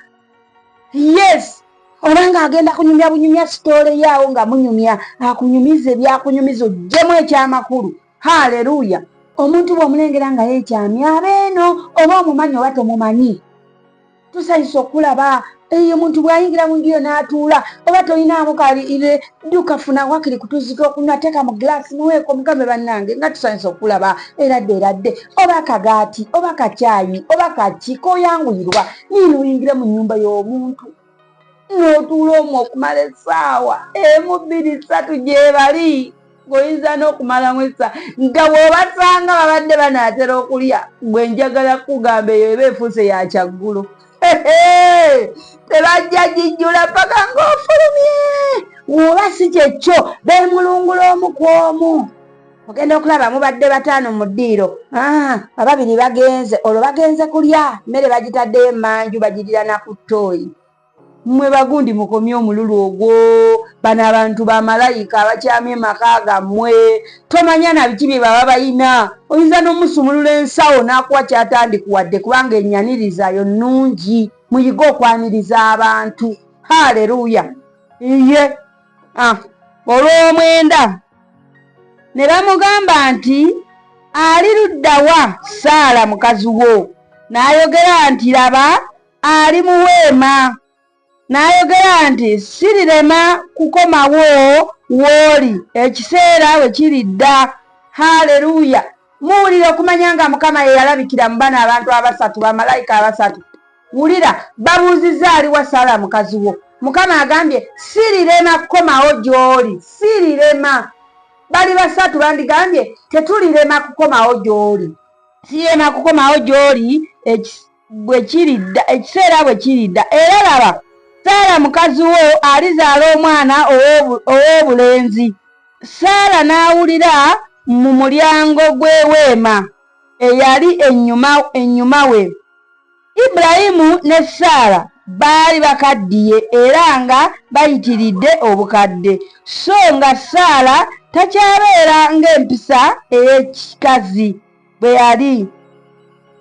A: Yes, oba ng'agenda kunyumya bunyumya sitoole ye awo nga munyumya, akunyumize byakunyumiza oggyemu ekyamakulu. Haleluya! Omuntu bw'omulengera nga yeekyamye abeeno, oba omumanyi oba tomumanyi, tusanyusa okulaba. Eyo omuntu bw'ayingira mu nju yo n'atuula, oba tolinaamu kalire, dduka funa wakiri ku tuzzi tw'okunywa, teeka mu giraasi muweeko, mugambe bannange nga tusanyuse okulaba eradde eradde, oba akagaati oba kacaayi oba kaki k'oyanguyirwa, naye n'oyingira mu nnyumba y'omuntu n'otuula omwo okumala essaawa emu bbiri ssatu gyebali ng'oyinza n'okumalamu essa nga bw'obasanga babadde banaatera okulya. Gwe njagala kukugamba eyo eba efuuse ya kyaggulo, tebajja gijjula paka ng'ofulumye. Woba si kyekyo, beemulungula omu ku omu. Ogenda okulaba mubadde bataano mu ddiiro, ah, ababiri bagenze, olwo bagenze kulya mmere, bagitaddeyo emmanju, bagirira na ku ttooyi. Mmwe bagundi mukomye omululu ogwo. Bano abantu bamalayika abakyamye maka gammwe, tomanya na biki bye baba bayina. Oyinza n'omusumulula ensawo n'akuwa kyatandikuwadde, kubanga enyaniriza yo nnungi. Muyige okwaniriza abantu. Haleluya! Iye, ah, olw'omwenda ne bamugamba nti, Ali ludda wa Saala mukazi wo? N'ayogera nti, Laba, ali mu weema. N'ayogera nti, Sirirema kukomawo w'oli ekiseera bwe kiridda. Haleluya! Muwulira okumanya nga Mukama ye yalabikira mu bano abantu abasatu, bamalayika abasatu. Wulira, babuuzizza aliwa Saala mukazi wo. Mukama agambye, sirirema kukomawo gy'oli, sirirema. Bali basatu bandigambye, tetulirema kukomawo gy'oli. Sirirema kukomawo gy'oli bwe kiridda, ekiseera bwe kiridda. Era laba, Saala mukazi wo alizaala omwana ow'obulenzi. Saala n'awulira mu mulyango gw'eweema eyali ennyuma we. Ibulayimu ne Saala baali bakaddiye era nga bayitiridde obukadde, so nga Saala takyabeera ng'empisa ey'ekikazi bwe yali.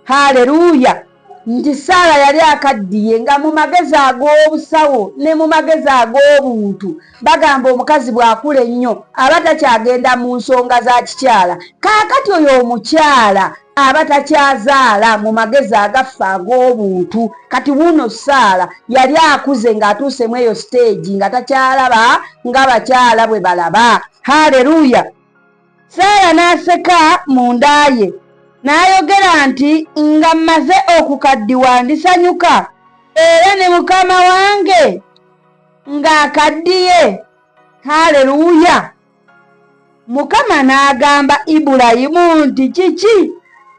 A: Haleluya! Nti Saala yali akaddiye nga mu magezi ag'obusawo ne mu magezi ag'obuntu bagamba omukazi bw'akula ennyo aba takyagenda mu nsonga za kikyala. Kaakati oyo omukyala aba takyazaala mu magezi agaffe ag'obuntu. Kati wuuno Saala yali akuze ng'atuuse mu eyo siteegi nga takyalaba nga bakyala bwe balaba. Haleluya! Saala n'aseka mu nda ye n'ayogera nti, Nga mmaze okukaddiwa ndisanyuka, era ne mukama wange ng'akaddiye? Haleluya! Mukama n'agamba Ibulayimu nti, Kiki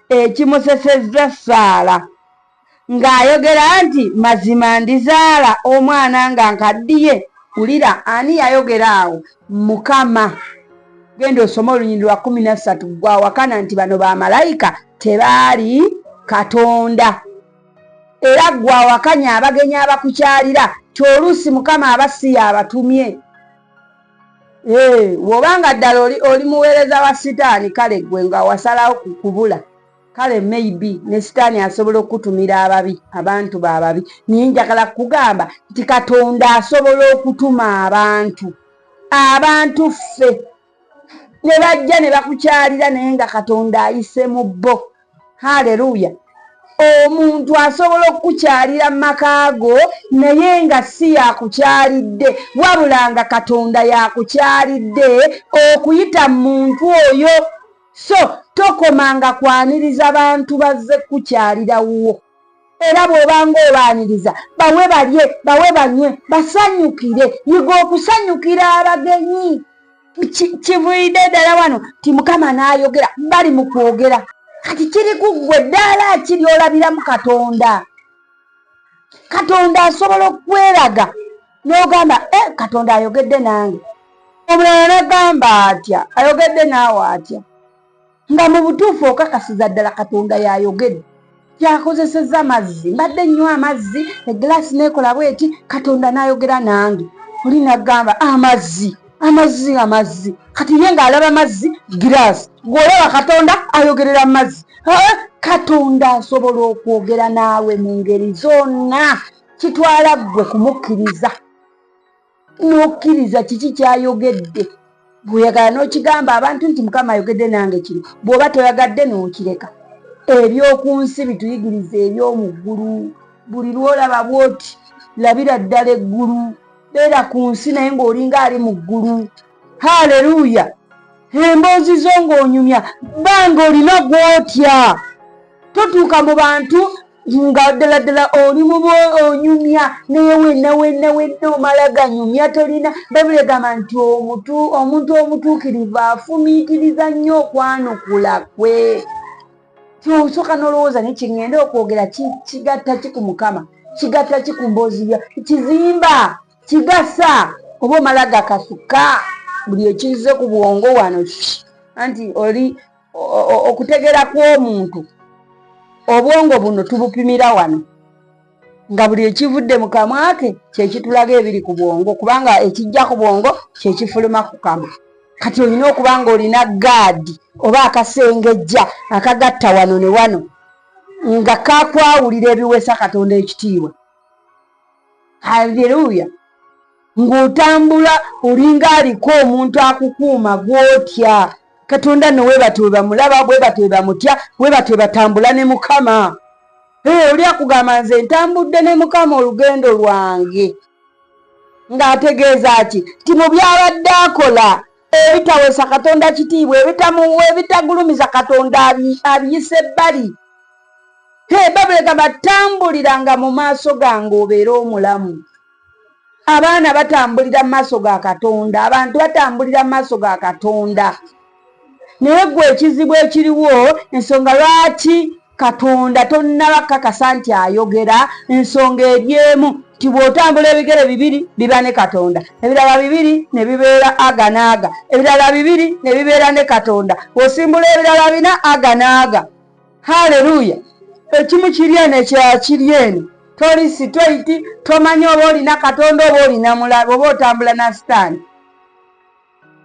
A: ekimusesezza Saala, ng'ayogera nti, Mazima ndizaala omwana nga nkaddiye? Wulira, ani yayogera awo? Mukama. Genda osome olunyiriri lwa 13, ggwe awakana nti bano bamalayika tebaali Katonda. Era ggwe awakanya abagenyi abakukyalira ti oluusi Mukama aba si y'abatumye. Eh, bw'oba nga ddala oli, oli muweereza wa sitaani, kale ggwe nga wasalawo kubula, kale maybe ne sitaani asobola okukutumira ababi, abantu be ababi. Naye njagala kukugamba nti Katonda asobola okutuma abantu, abantu ffe ne bajja ne bakukyalira, naye nga Katonda ayise mu bo. Haleluya! Omuntu asobola okukukyalira mu maka go naye nga si yakukyalidde, wabula nga Katonda yakukyalidde okuyita mu muntu oyo. So tokomanga kwaniriza bantu bazze kukukyalira wuwo. Era bw'obanga obaaniriza, bawe balye, bawe banywe, basanyukire. Yiga okusanyukira abagenyi. Kivuidde ddala wano nti Mukama n'ayogera, bali mu kwogera. Kati kiri ku ggwe, ddaala ki ly'olabiramu Katonda? Katonda asobola okukweraga n'ogamba, eh, Katonda ayogedde nange. Omulala n'agamba atya, ayogedde naawe atya? Nga mu butuufu okakasiza ddala Katonda y'ayogedde. Kyakozesezza mazzi, mbadde nnywa amazzi, egiraasi n'ekola bweti, Katonda n'ayogera nange. Oli n'agamba amazzi, amazzi, amazzi. Kati ye ng'alaba mazzi, giraasi. Gw'olaba Katonda ayogerera mu mazzi. Katonda asobola okwogera naawe mu ngeri zonna. Kitwala ggwe kumukkiriza. N'okkiriza kiki ky'ayogedde. Bw'oyagala n'okigamba abantu nti Mukama ayogedde nange kino, bw'oba toyagadde n'okireka. Eby'oku nsi bituyigiriza eby'omu ggulu. Buli lw'olaba bw'oti Labira ddala eggulu. Beera ku nsi naye ng'olinga ali mu ggulu. Haleluya! Emboozi zo ng'onyumya, banga olina gw'otya. Totuuka mu bantu nga ddala ddala oli mu onyumya naye wenna wenna wenna omala ganyumya tolina. Bayibuli egamba nti omuntu omutuukirivu afumiitiriza nnyo okwanukula kwe. Osooka n'olowooza naye kyeŋŋenda okwogera kigatta ki ku Mukama, kigatta ki ku mboozi bya kizimba, kigasa oba omala gakasuka buli ekizze ku bwongo wano. Anti oli okutegeera kw'omuntu, obwongo buno tubupimira wano, nga buli ekivudde mu kamwa ke kyekitulaga ebiri ku bwongo, kubanga ekijja ku bwongo kyekifuluma ku kamwa. Kati olina okuba nga olina gaadi oba akasengejja akagatta wano ne wano nga kakwawulira ebiweesa Katonda ekitiibwa. Haleluya! Ng'otambula olinga aliko omuntu akukuuma gw'otya. Katonda nno webatyo webamulaba, bwebatyo webamutya, bwebatyo webatambula ne Mukama. Hey, oli akugamba nze ntambudde ne Mukama olugendo lwange, ng'ategeeza ki? Nti mu byabadde akola ebitawesa Katonda kitiibwa, ebitagulumiza Katonda, abiyise ebbali. Hey, Bayibuli egamba tambuliranga mu maaso gange obeere omulamu. Abaana batambulira mu maaso ga Katonda, abantu batambulira mu maaso ga Katonda. Naye gwe ekizibu ekiriwo, ensonga lwaki Katonda tonnaba kukakasa nti ayogera, ensonga eri emu nti bw'otambula ebigere bibiri biba ne Katonda, ebirala bibiri ne bibeera aga n'aga, ebirala bibiri ne bibeera ne Katonda, bw'osimbula ebirala bina aga n'aga. Haleluya! Ekimu kiri eno, ekirala kiri eno. Toli sitweyiti, tomanyi oba olina Katonda oba olina mulabe oba otambula na Sitaani.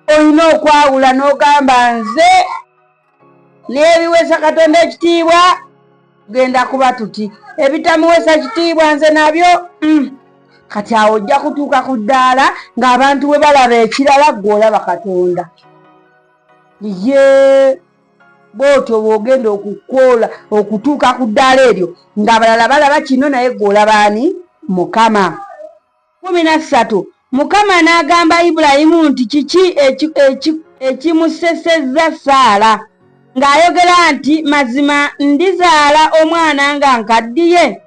A: Olina okwawula n'ogamba nze n'ebiweesa Katonda ekitiibwa genda kuba tuti, ebitamuweesa kitiibwa nze nabyo. Kati awo ojja kutuuka ku ddaala ng'abantu bwe balaba ekirala ggwe olaba Katonda. Ye bw'otyo bw'ogenda okukwola okutuuka ku ddaala eryo ng'abalala balaba kino naye ggwe olaba ani? Mukama. 13 Mukama n'agamba Ibulayimu nti kiki ekimusesezza Saala ng'ayogera nti mazima ndizaala omwana nga nkaddiye?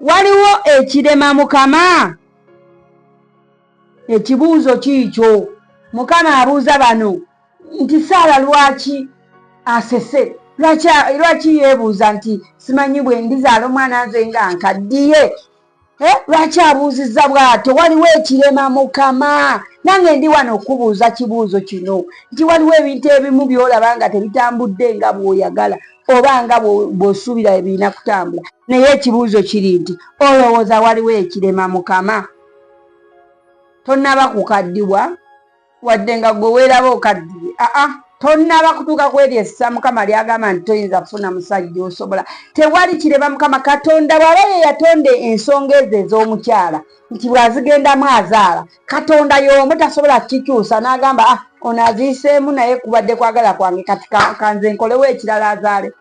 A: Waliwo ekirema Mukama? Ekibuuzo kiikyo. Mukama abuuza bano nti Saala lwaki asese? Lwaki yeebuuza nti simanyi bwe ndizaala omwana nze nga nkaddiye? Eh, lwaki abuuzizza bw'atyo? Waliwo ekirema Mukama? Nange ndi wano okukubuuza kibuuzo kino nti waliwo ebintu ebimu by'olaba nga tebitambudde nga bw'oyagala oba nga bw'osuubira ebirina kutambula, naye ekibuuzo kiri nti olowooza waliwo ekirema Mukama? Tonnaba kukaddiwa wadde nga gwe weeraba okaddiye, aa tonnaba kutuuka ku eryo essa Mukama ly'agamba nti toyinza kufuna musajja osobola. Tewali kireba Mukama. Katonda bw'aba ye yatonda ensonga ezo ez'omukyala nti bw'azigendamu azaala, Katonda y'omu tasobola kukikyusa n'agamba ah, ono aziyiseemu naye kubadde kwagala kwange, kati kanze nkolewo ekirala azaale.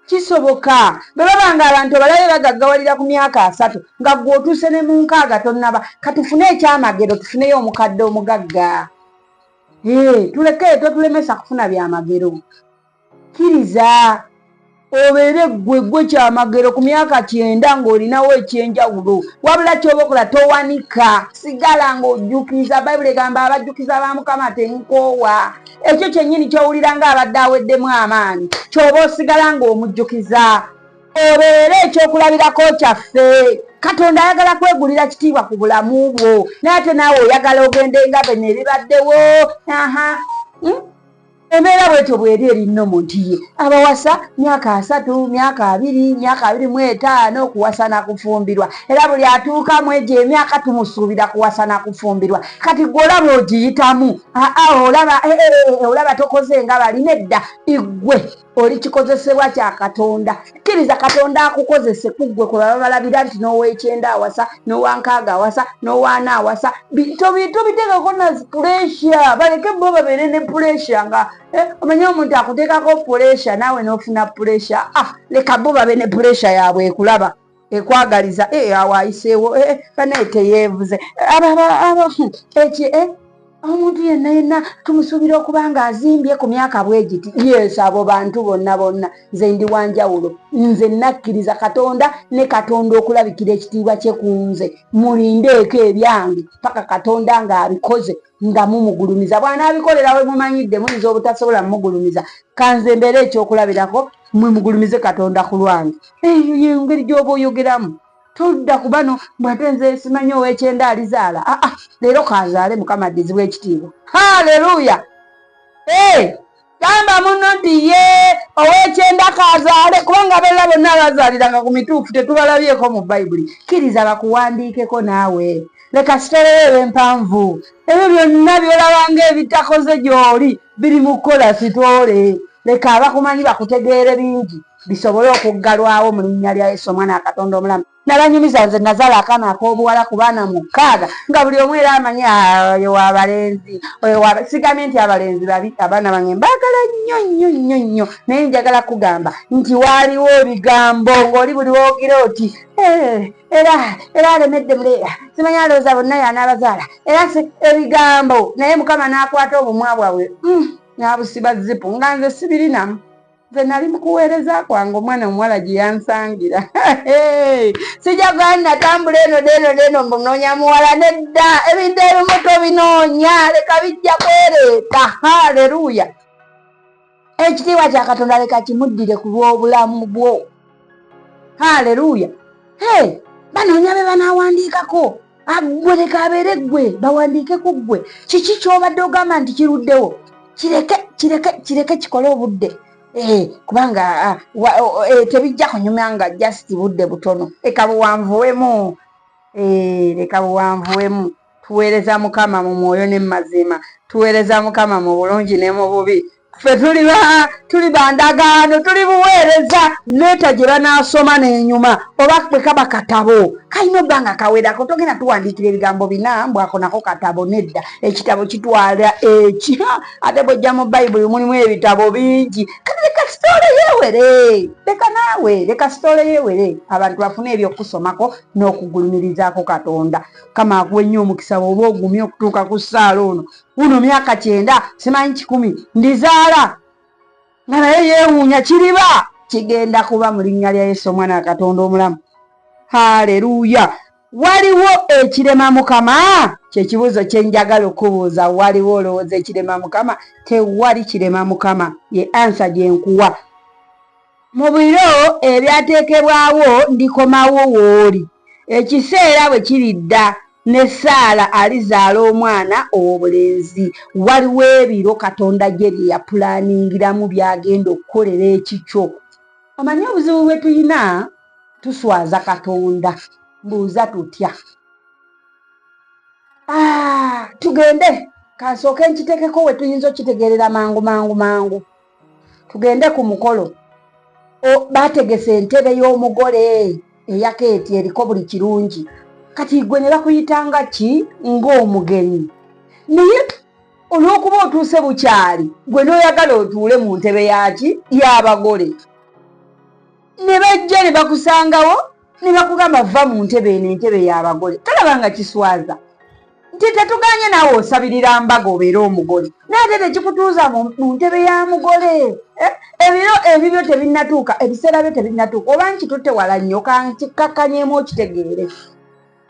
A: Kisoboka. Bwe baba nga abantu abalabe bagaggawalira ku myaka 30, nga ggwe otuuse ne mu 60 tonnaba, katufune ekyamagero tufuneyo omukadde omugagga. Ee, tuleke totulemesa kufuna byamagero. Kkiriza obeere ggwe ggwe kyamagero ku myaka 90 ng'olinawo eky'enjawulo. Wabula ky'oba okola towanika, sigala ng'ojjukiza. Bayibuli egamba abajjukiza ba Mukama temukoowa. Ekyo kyennyini ky'owulira ng'abadde aweddemu amaanyi, ky'oba osigala ng'omujjukiza. Obeere ekyokulabirako kyaffe. Katonda ayagala kwegulira kitiibwa ku bulamu bwo, naye ate naawe oyagala ogende nga bino ebibaddewo. Aha. Embeera bwetyo bweri eri nnomo nti ye abawasa myaka 30, myaka 20, myaka 25 okuwasa na kufumbirwa, era buli atuuka mu egyo emyaka tumusuubira kuwasa na kufumbirwa. Kati gwe olaba ogiyitamu, aa olaba, eh, eh, eh, olaba tokoze nga bali. Nedda, igwe oli kikozesebwa kya Katonda. Kkiriza Katonda akukozese ku ggwe kwe baba balabira nti n'ow'ekyenda awasa, n'owankaaga awasa, n'owaana awasa. Tobiteekako na puresha, baleke bo babeere ne puresha nga omanyi omuntu akuteekako puresha naawe n'ofuna puresha. Ah, leka bo babe ne puresha yaabwe ekulaba. ekwagaliza eh, awo ayiseewo eh, eh, banaye teyeevuze eki omuntu yenna yenna tumusuubira okuba nga azimbye ku myaka bwegiti. Yes, abo bantu bonna bonna, nze ndi wanjawulo. Nze nakkiriza Katonda ne Katonda okulabikira ekitiibwa kye ku nze. Mulindeeko ebyange paka Katonda ng'abikoze nga mumugulumiza. Bw'anaabikolera we mumanyidde, muyinza obutasobola mumugulumiza. Kanze mbeere ekyokulabirako, mwe mugulumize Katonda ku lwange. Eyo yengeri gy'oba oyogeramu. Todda ku bano mbu ate nze simanyi ow'ekyenda alizaala. Aa, ah, leero kazaale, Mukama addizibwa ekitiibwa. Haleluya! Hey! Gamba munno nti ye ow'ekyenda kazaale, kubanga abalala bonna abazaaliranga ku mituufu tetubalabyeko mu Bayibuli. Kkiriza bakuwandiikeko naawe. Leka sitole yo ebe mpanvu. Ebyo byonna by'olabanga ebitakoze gy'oli biri mu kukola sitoole. Leka abakumanyi bakutegeere bingi bisobole okuggalwawo mu linnya lya Yesu Omwana wa Katonda omulamu. Nabanyumiza nze nazaala akaana ak'obuwala ku baana mukaaga, nga buli omu era amanyi, ah, oyo wa balenzi, oyo wa. Sigambye nti abalenzi babi, abaana bange mbaagala nnyo nnyo nnyo nnyo, naye njagala kugamba nti waaliwo ebigambo ng'oli buli woogira oti eh, era era alemedde muleera, simanyi alowooza bonna y'anaabazaala, era ebigambo. Naye Mukama n'akwata obumwa bwabwe n'abusiba zipu, nga nze sibirinamu. Nze nali mu kuweereza kwange, omwana omuwala gye yansangira. Sijja kugaa natambula eno neeno neeno mbunoonya muwala, nedda. Ebintu ebimu tobinoonya, leka bijja kwereeta. Haleluya! Ekitiibwa kya Katonda leka kimuddire ku lw'obulamu bwo. Haleluya! Hey, banoonya be banaawandiikako. Gwe leka abeere ggwe bawandiike ku ggwe. Kiki ky'obadde ogamba nti kiruddewo? Kireke, kireke, kireke kikole obudde. Eh, kubanga ah, eh, tebijja kunyumya nga just budde butono. Leka buwanvuwemu, eh, leka buwanvuwemu. Tuweereza Mukama mu mwoyo ne mu mazima, tuweereza Mukama mu bulungi ne mu bubi. Ffe tuli bandagaano, tuli buweereza. Leeta gye banaasoma n'enyuma, oba bwe kaba katabo kalina obba nga kawerako. Togenda tuwandiikira ebigambo bina mbw ako nako katabo, nedda. Ekitabo kitwala eki, ate bw'ojja mu Bayibuli mulimu ebitabo bingi. Kati leka sitoole yeewere, leka naawe, leka sitoole yeewere, abantu bafune ebyokusomako n'okugulumirizaako Katonda. Kama akuwe nnyo omukisa bw'oba ogumye okutuuka ku ssaala ono. Uno myaka 90, simanyi 100, ndizaala, nga naye yeewuunya. Kiriba kigenda kuba mu linnya lya Yesu Omwana wa Katonda omulamu. Haleluya! Waliwo ekirema Mukama? Kyekibuuzo kyenjagala okubuuza. Waliwo olowooza ekirema Mukama? Tewali kirema Mukama, ye ansa gyenkuwa. Mu biro ebyateekebwawo ndikomawo w'oli, ekiseera bwe kiridda, ne Saala alizaala omwana ow'obulenzi. Waliwo ebiro Katonda gye bye yapulaningiramu by'agenda okukolera ekikyo. Omanyi obuzibu bwe tulina? Tuswaza Katonda. Mbuuza tutya? Ah, tugende kansooke nkitekeko we tuyinza okitegeerera mangu mangu mangu. Tugende ku mukolo. Bategese entebe y'omugole eya keeti eriko buli kirungi. Kati gwe ne bakuyitanga ki ng'omugenyi, naye olw'okuba otuuse bukyali, gwe n'oyagala otuule mu ntebe yaki y'abagole, ne bajja ne bakusangawo ne bakugamba, "Va mu ntebe eno, entebe y'abagole." Tolaba nga kiswaza? Nti tetuganye naawe osabirira mbaga obeere omugole, naye ate tekikutuuza mu ntebe ya mugole. Eh, ebiro ebibyo tebinnatuuka, ebiseera byo tebinnatuuka. Oba nkitutte wala nnyo, kankikakkanyeemu okitegeere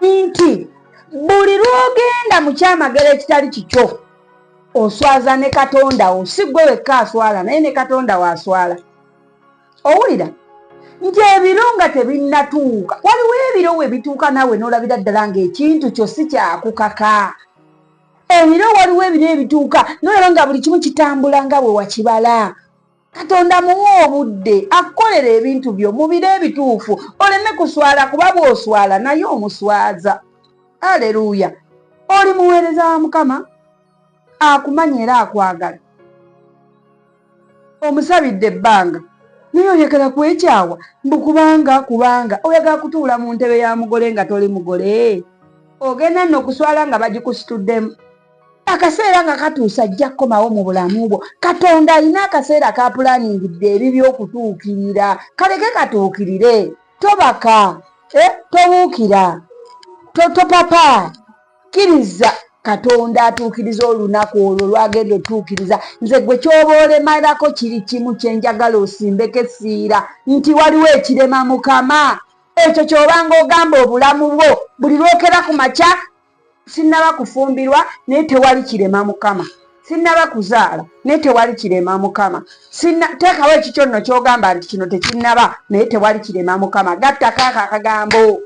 A: nti buli lw'ogenda mu kyamagero ekitali kikyo, oswaza ne Katonda wo. Si ggwe wekka aswala, naye ne Katonda wo aswala. Owulira nti ebiro nga tebinnatuuka, waliwo ebiro we bituuka naawe n'olabira ddala ng'ekintu kyo si kyakukaka. Ebiro, waliwo ebiro ebituuka n'olaba nga buli kimu kitambula nga bwe wakibala. Katonda muwe obudde akukolera ebintu byo mu biro ebituufu, oleme kuswala, kuba bw'oswala naye omuswaza. Aleluya! Oli muweereza wa Mukama, akumanya era akwagala. Omusabidde ebbanga, naye oyagala kwekyawa mbu kubanga oyagala kutuula mu ntebe ya mugole nga toli mugole. Ogenda nno okuswala nga bagikusituddemu. Akaseera nga katuuse, ajja kukomawo mu bulamu bwo. Katonda alina akaseera kapulaningidde ebibyo okutuukirira. Kaleke katuukirire, tobaka. Eh, tobuukira, topapa, kkiriza Katonda atuukiriza olunaku olwo lwagenda otuukiriza. Nze gwe kyoba olemalako kiri kimu kyenjagala osimbeko essiira nti waliwo ekirema Mukama. Ekyo kyobanga ogamba obulamu bwo buli lwokera ku makya, sinnaba kufumbirwa naye tewali kirema Mukama, sinnaba kuzaala naye tewali kirema Mukama, teekawo ekikyo nno kyogamba nti kino tekinnaba naye tewali kirema Mukama. Gattako ako akagambo,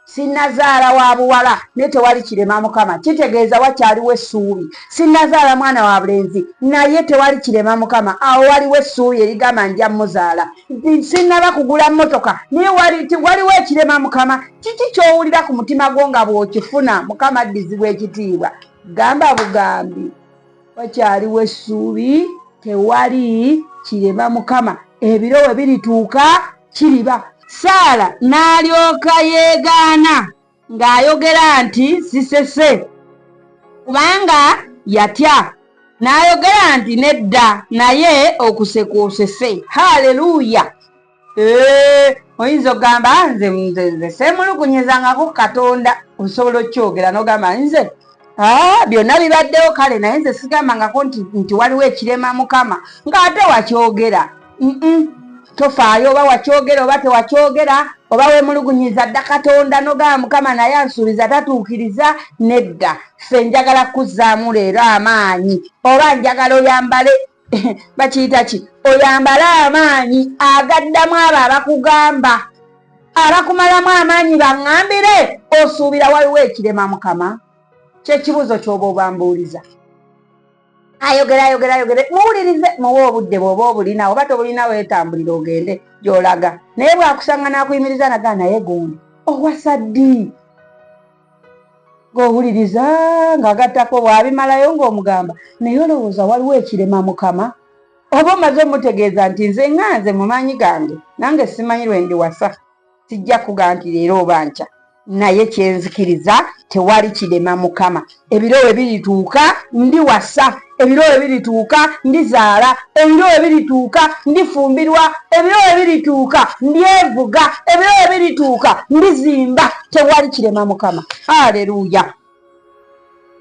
A: sinnazaala wa buwala naye tewali kirema Mukama, kitegeeza wakyaliwo essuubi. Sinnazaala mwana wa bulenzi naye tewali kirema Mukama, awo waliwo essuubi erigamba nja muzaala. Sinnaba kugula mmotoka naye waliwo ekirema Mukama. Kiki ky'owulira ku mutima gwo nga bw'okifuna Mukama addizibwa ekitiibwa? Gamba bugambi, wakyaliwo essuubi, tewali kirema Mukama, ebiro we birituuka kiriba. Saala n'alyoka yeegaana ng'ayogera nti, Sisese, kubanga yatya. N'ayogera nti, Nedda, naye okuseka osese. Haleluya! Oyinza okugamba nze nze nze seemulugunyizangako Katonda, osobola okukyogera n'ogamba nze byonna bibaddewo kale, naye nze sigambangako nti waliwo ekirema Mukama, ng'ate wakyogera. Tofaayo oba wakyogera oba tewakyogera, oba weemulugunyiza dda Katonda n'ogamba Mukama naye ansuubiza tatuukiriza. Nedda, ffe njagala kuzzaamu leero amaanyi, oba njagala oyambale bakiyita ki, oyambale amaanyi agaddamu abo abakugamba, abakumalamu amaanyi, baŋŋambire osuubira waliwo ekirema Mukama. Kyekibuuzo ky'oba obambuuliza. Ayogera ayogera ayogere, muwulirize, muwe obudde bw'oba obulina, oba tobulina weetambulira ogende gy'olaga. Naye bw'akusanga n'akuyimiriza nagaa, naye gundi owasa ddi? Ng'owuliriza ng'agattako, bw'abimalayo ng'omugamba, naye olowooza waliwo ekirema Mukama? Oba omaze omutegeeza nti nze nga nze mu maanyi gange nange simanyi lwe ndiwasa, sijja kuga nti leero oba nkya, naye kyenzikiriza tewali kirema Mukama. Ebiro we birituuka ndiwasa, ebiro we birituuka ndizaala, ebiro we birituuka ndifumbirwa, ebiro we birituuka ndyevuga, ebiro we birituuka ndizimba, tewali kirema Mukama. Haleluya!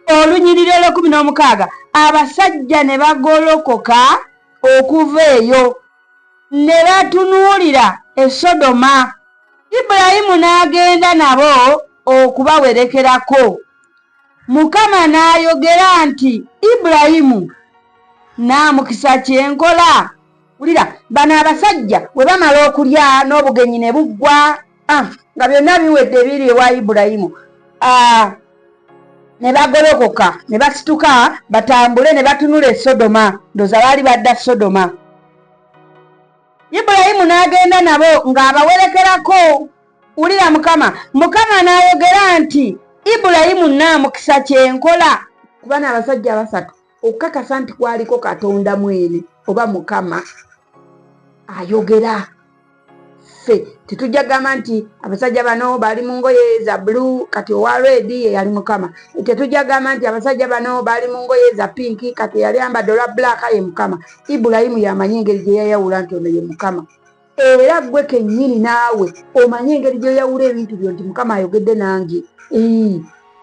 A: Olunyiriri olwekumi n'omukaaga, abasajja ne bagolokoka okuva eyo ne batunuulira e Sodoma. Ibulayimu n'agenda nabo okubawerekerako. Mukama n'ayogera nti, Ibulayimu, naamukisa kye nkola? Wulira, bano abasajja bwe bamala okulya n'obugenyi ne buggwa, nga byonna biwedde biri ewa Ibulayimu, ne bagolokoka ne basituka batambule ne batunula e Sodoma. Ndowooza baali badda Sodoma. Ibulayimu n'agenda nabo ng'abawerekerako. Wulira Mukama. Mukama n'ayogera nti, Ibulayimu, naamukisa kye nkola? Kuba n'abasajja abasatu okukakasa nti kwaliko Katonda mwene oba Mukama ayogera. Ffe tetujja kugamba nti abasajja bano bali mu ngoye za blue, kati owa red ye yali Mukama. Tetujja kugamba nti abasajja bano bali mu ngoye za pink, kati eyali ambadde olwa black ye Mukama. Ibulayimu yamanyi engeri gye yayawula nti ono ye Mukama. Era ggwe kennyini naawe omanye engeri gy'oyawula ebintu byo nti Mukama ayogedde nange.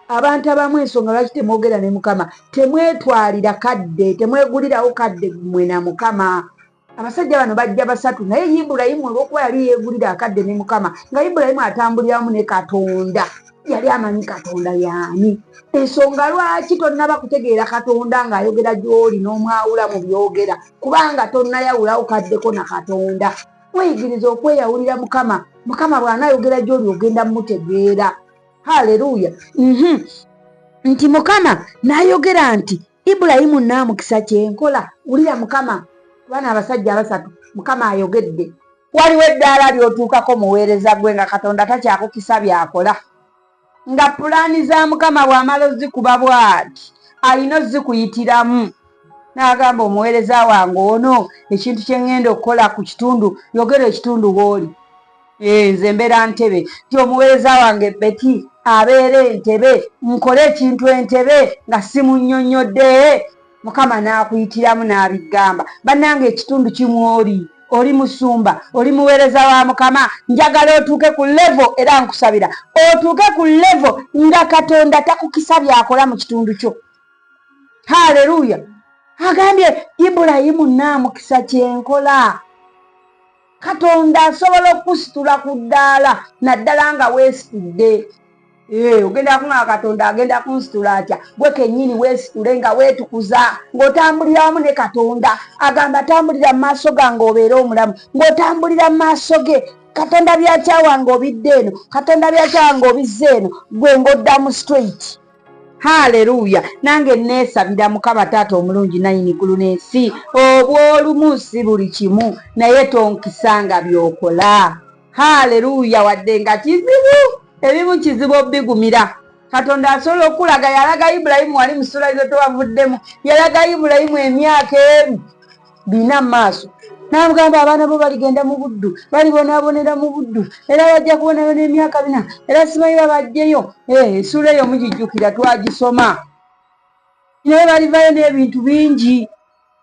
A: Abantu abamu ensonga lwaki temwogera ne Mukama, temwetwalira kadde, temwegulirawo kadde mmwe na Mukama. Abasajja bano bajja basatu, naye Ibulayimu olw'okuba yali yeegulira akadde ne Mukama, nga Ibulayimu atambulira wamu ne Katonda, yali amanyi Katonda yaani. Ensonga lwaki tonnaba kutegeera Katonda ng'ayogera gy'oli n'omwawula mu byogera, kubanga tonnayawulawo kaddeko na Katonda. Weyigiriza okweyawulira Mukama. Mukama bw'anaayogera gy'oli ogenda mutegeera. Haleluya! Nti Mukama n'ayogera nti, Ibulayimu, naamukisa kye nkola? Wulira Mukama, kubana abasajja abasatu, Mukama ayogedde. Waliwo eddaala ly'otuukako muweereza gwe nga Katonda takyakukisa by'akola. Nga pulaani za Mukama bw'amala ozikuba bw'ati, alina ozikuyitiramu. N'agamba omuweereza wange ono, ekintu kye ŋŋenda okukola ku kitundu, yogera ekitundu w'oli. Nze mbeera Ntebe, nti omuweereza wange Betty abeera Entebe, nkole ekintu Entebe nga simunnyonnyodde. Mukama n'akuyitiramu n'abigamba. Bannange, ekitundu kimwoli. Oli musumba, oli muweereza wa Mukama, njagala otuuke ku levo, era nkusabira otuuke ku levo nga Katonda takukisa byakola mu kitundu kyo. Haleluya! Agambye Ibulayimu naamukisa kyenkola. Katonda asobola okukusitula ku ddaala, naddala nga weesitudde. Eh, ogenda kuŋaa Katonda agenda kunsitula atya? Gwe kennyini weesitule nga weetukuza, ng'otambulira wamu ne Katonda. Agamba tambulira mu maaso gange obeere omulamu, ng'otambulira mu maaso ge. Katonda byakyawa ng'obidde eno, Katonda byakyawa ng'obizze eno, gwe ng'oddamu straight. Haleluya! Nange neesabira Mukama Taata omulungi nanyini ggulu n'ensi, obw'olumu si buli kimu, naye tonkisanga by'okola. Haleluya! Wadde nga kizibu, ebimu kizibu obigumira, Katonda asobola okulaga. Yalaga Ibulayimu wali mu ssuula zo tewavuddemu, yalaga Ibulayimu emyaka emu bina mu maaso, n'amugamba abaana bo baligenda mu buddu, balibonaabonera mu buddu, era bajja kubonaabona emyaka 400, era simanyi babajjeyo. Eh, essuula eyo mugijjukira, twagisoma. Naye balivayo n'ebintu bingi.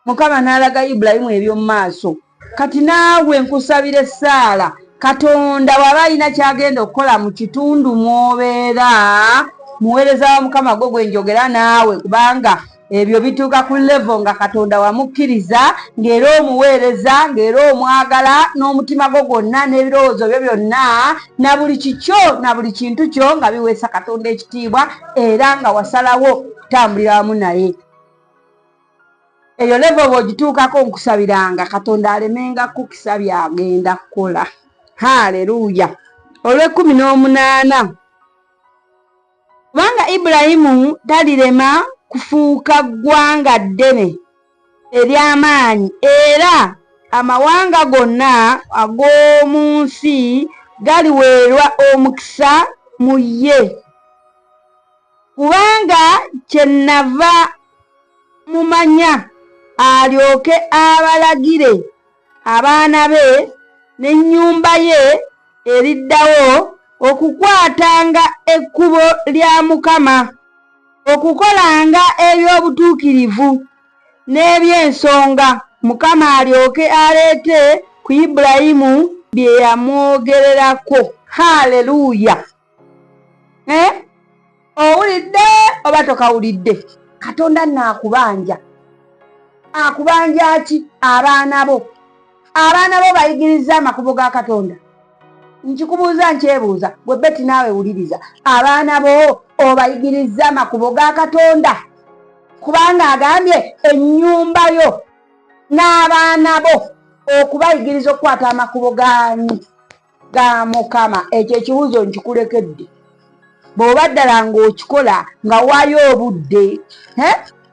A: Mukama n'alaga Ibulayimu eby'omu maaso. Kati naawe nkusabira essaala, Katonda bw'aba alina ky'agenda okukola mu kitundu mw'obeera, muweereza wa Mukama gwe gwe njogera naawe, kubanga ebyo bituuka ku levo nga Katonda wamukkiriza, ng'era omuweereza, ng'era omwagala n'omutima gwo gwonna n'ebirowoozo byo byonna na buli kikyo na buli kintu kyo nga biweesa Katonda ekitiibwa, era nga wasalawo kutambulira wamu naye. Eyo levo bw'ogituukako, nkusabiranga Katonda alemenga kukisa byagenda kukola. Haleluya! Olw'ekumi n'omunaana, kubanga Ibulayimu talirema kufuuka ggwanga ddene ery'amaanyi, era amawanga gonna ag'omu nsi galiweerwa omukisa mu ye, kubanga kyennava mumanya alyoke abalagire abaana be n'ennyumba ye eriddawo okukwatanga ekkubo lya Mukama, okukolanga eby'obutuukirivu n'eby'ensonga, Mukama alyoke aleete ku Ibulayimu bye yamwogererako. Haleluya! Eh? Owulidde oba tokawulidde? Katonda nno akubanja. Akubanja ki? Abaana bo. Abaana bo bayigiriza amakubo ga Katonda? Nkikubuuza, nkyebuuza, gwe Beti naawe wuliriza. Abaana bo obayigiriza amakubo ga Katonda? Kubanga agambye ennyumba yo n'abaana bo okubayigiriza okukwata amakubo gaani? Ga Mukama. Ekyo ekibuuzo nkikulekedde. Bw'oba ddala ng'okikola nga waayo obudde,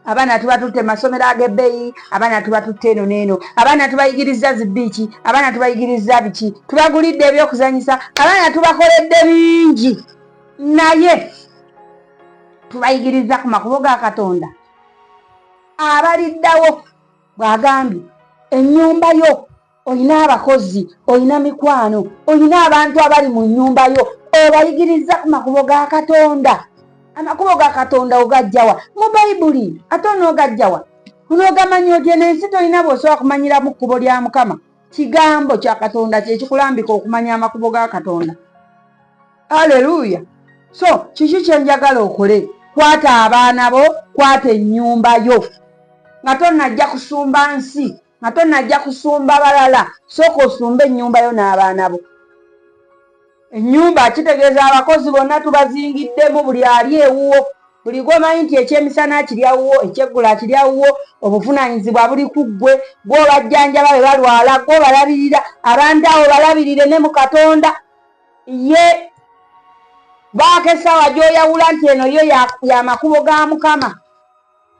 A: abaana tubatutte mu masomero ag'ebbeeyi, abaana tubatutte eno n'eno, abaana tubayigiriza zibiiki, abaana tubayigiriza biki, tubagulidde ebyokuzanyisa, abaana tubakoledde bingi, naye tubayigiriza ku makubo ga Katonda? Abaliddawo bw'agambye ennyumba yo, olina abakozi, olina mikwano, olina abantu abali mu nnyumba yo, obayigiriza ku makubo ga Katonda? Amakubo ga Katonda ogajjawa? Mu Bayibuli. Ate onoogajjawa? Onoogamanya otya? N'ensi tolina bw'osobola kumanyiramu kkubo lya Mukama. Kigambo kya Katonda kyekikulambika okumanya amakubo ga Katonda. Aleluya! So kiki kyenjagala okole? Kwata abaana bo, kwata ennyumba yo nga tonnajja kusumba nsi, nga tonnajja kusumba balala. Sooka osumba ennyumba yo n'abaana bo. Ennyumba kitegeeza abakozi bonna tubazingiddemu, buli ali ewuwo, buli gwomanyi nti ekyemisana akirya wuwo, ekyeggulo akirya wuwo, obuvunaanyizibwa buli ku ggwe. Gw'obajjanjaba bwe balwala, gw'obalabirira. Abantu abo balabirire ne mu Katonda. Ye baako essaawa gy'oyawula nti eno yo y'amakubo ga Mukama,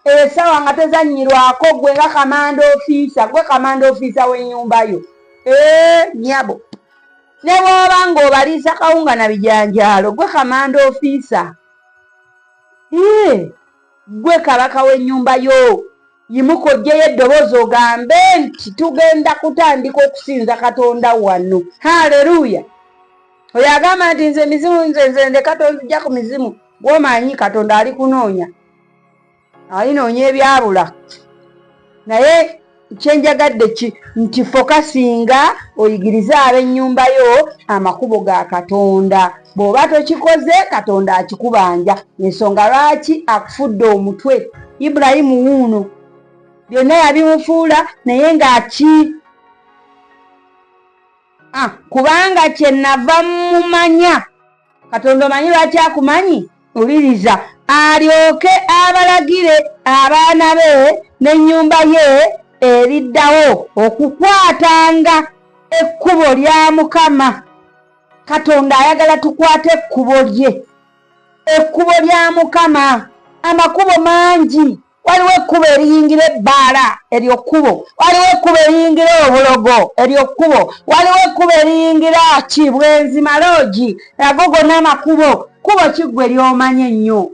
A: essaawa nga tezannyirwako. Gwe nga command officer, gwe command officer w'ennyumba yo. Ee nyabo, ne bw'oba ng'obaliisa kawunga na bijanjaalo, gwe command officer. Ee, gwe kabaka w'ennyumba yo. Yimuka oggyeyo eddoboozi ogambe nti tugenda kutandika okusinza Katonda wano. Haleluya! Oyo agamba nti nze mizimu, nze ndeka, tonzijja ku mizimu. Gwomanyi Katonda ali kunoonya, alinoonya ebyabula, naye Kyenjagadde nti fokasinga oyigirize ab'ennyumba yo amakubo ga Katonda. Bw'oba tokikoze, Katonda akikubanja. Ensonga lwaki akufudde omutwe. Ibulayimu wuuno byonna yabimufuula naye ng'aki ah, kubanga kye nava mumanya. Katonda omanyi lwaki akumanyi? Wuliriza, alyoke abalagire abaana be n'ennyumba ye eriddawo okukwatanga ekkubo lya Mukama. Katonda ayagala tukwate ekkubo lye, ekkubo lya Mukama. Amakubo mangi. Waliwo ekkubo eriyingira ebbaala, eryo kkubo. Waliwo ekkubo eriyingira obulogo, eryo kkubo. Waliwo ekkubo eriyingira ki, bwenzi, maloogi. Ago gonna makubo. Kkubo ki ggwe ly'omanyi ennyo?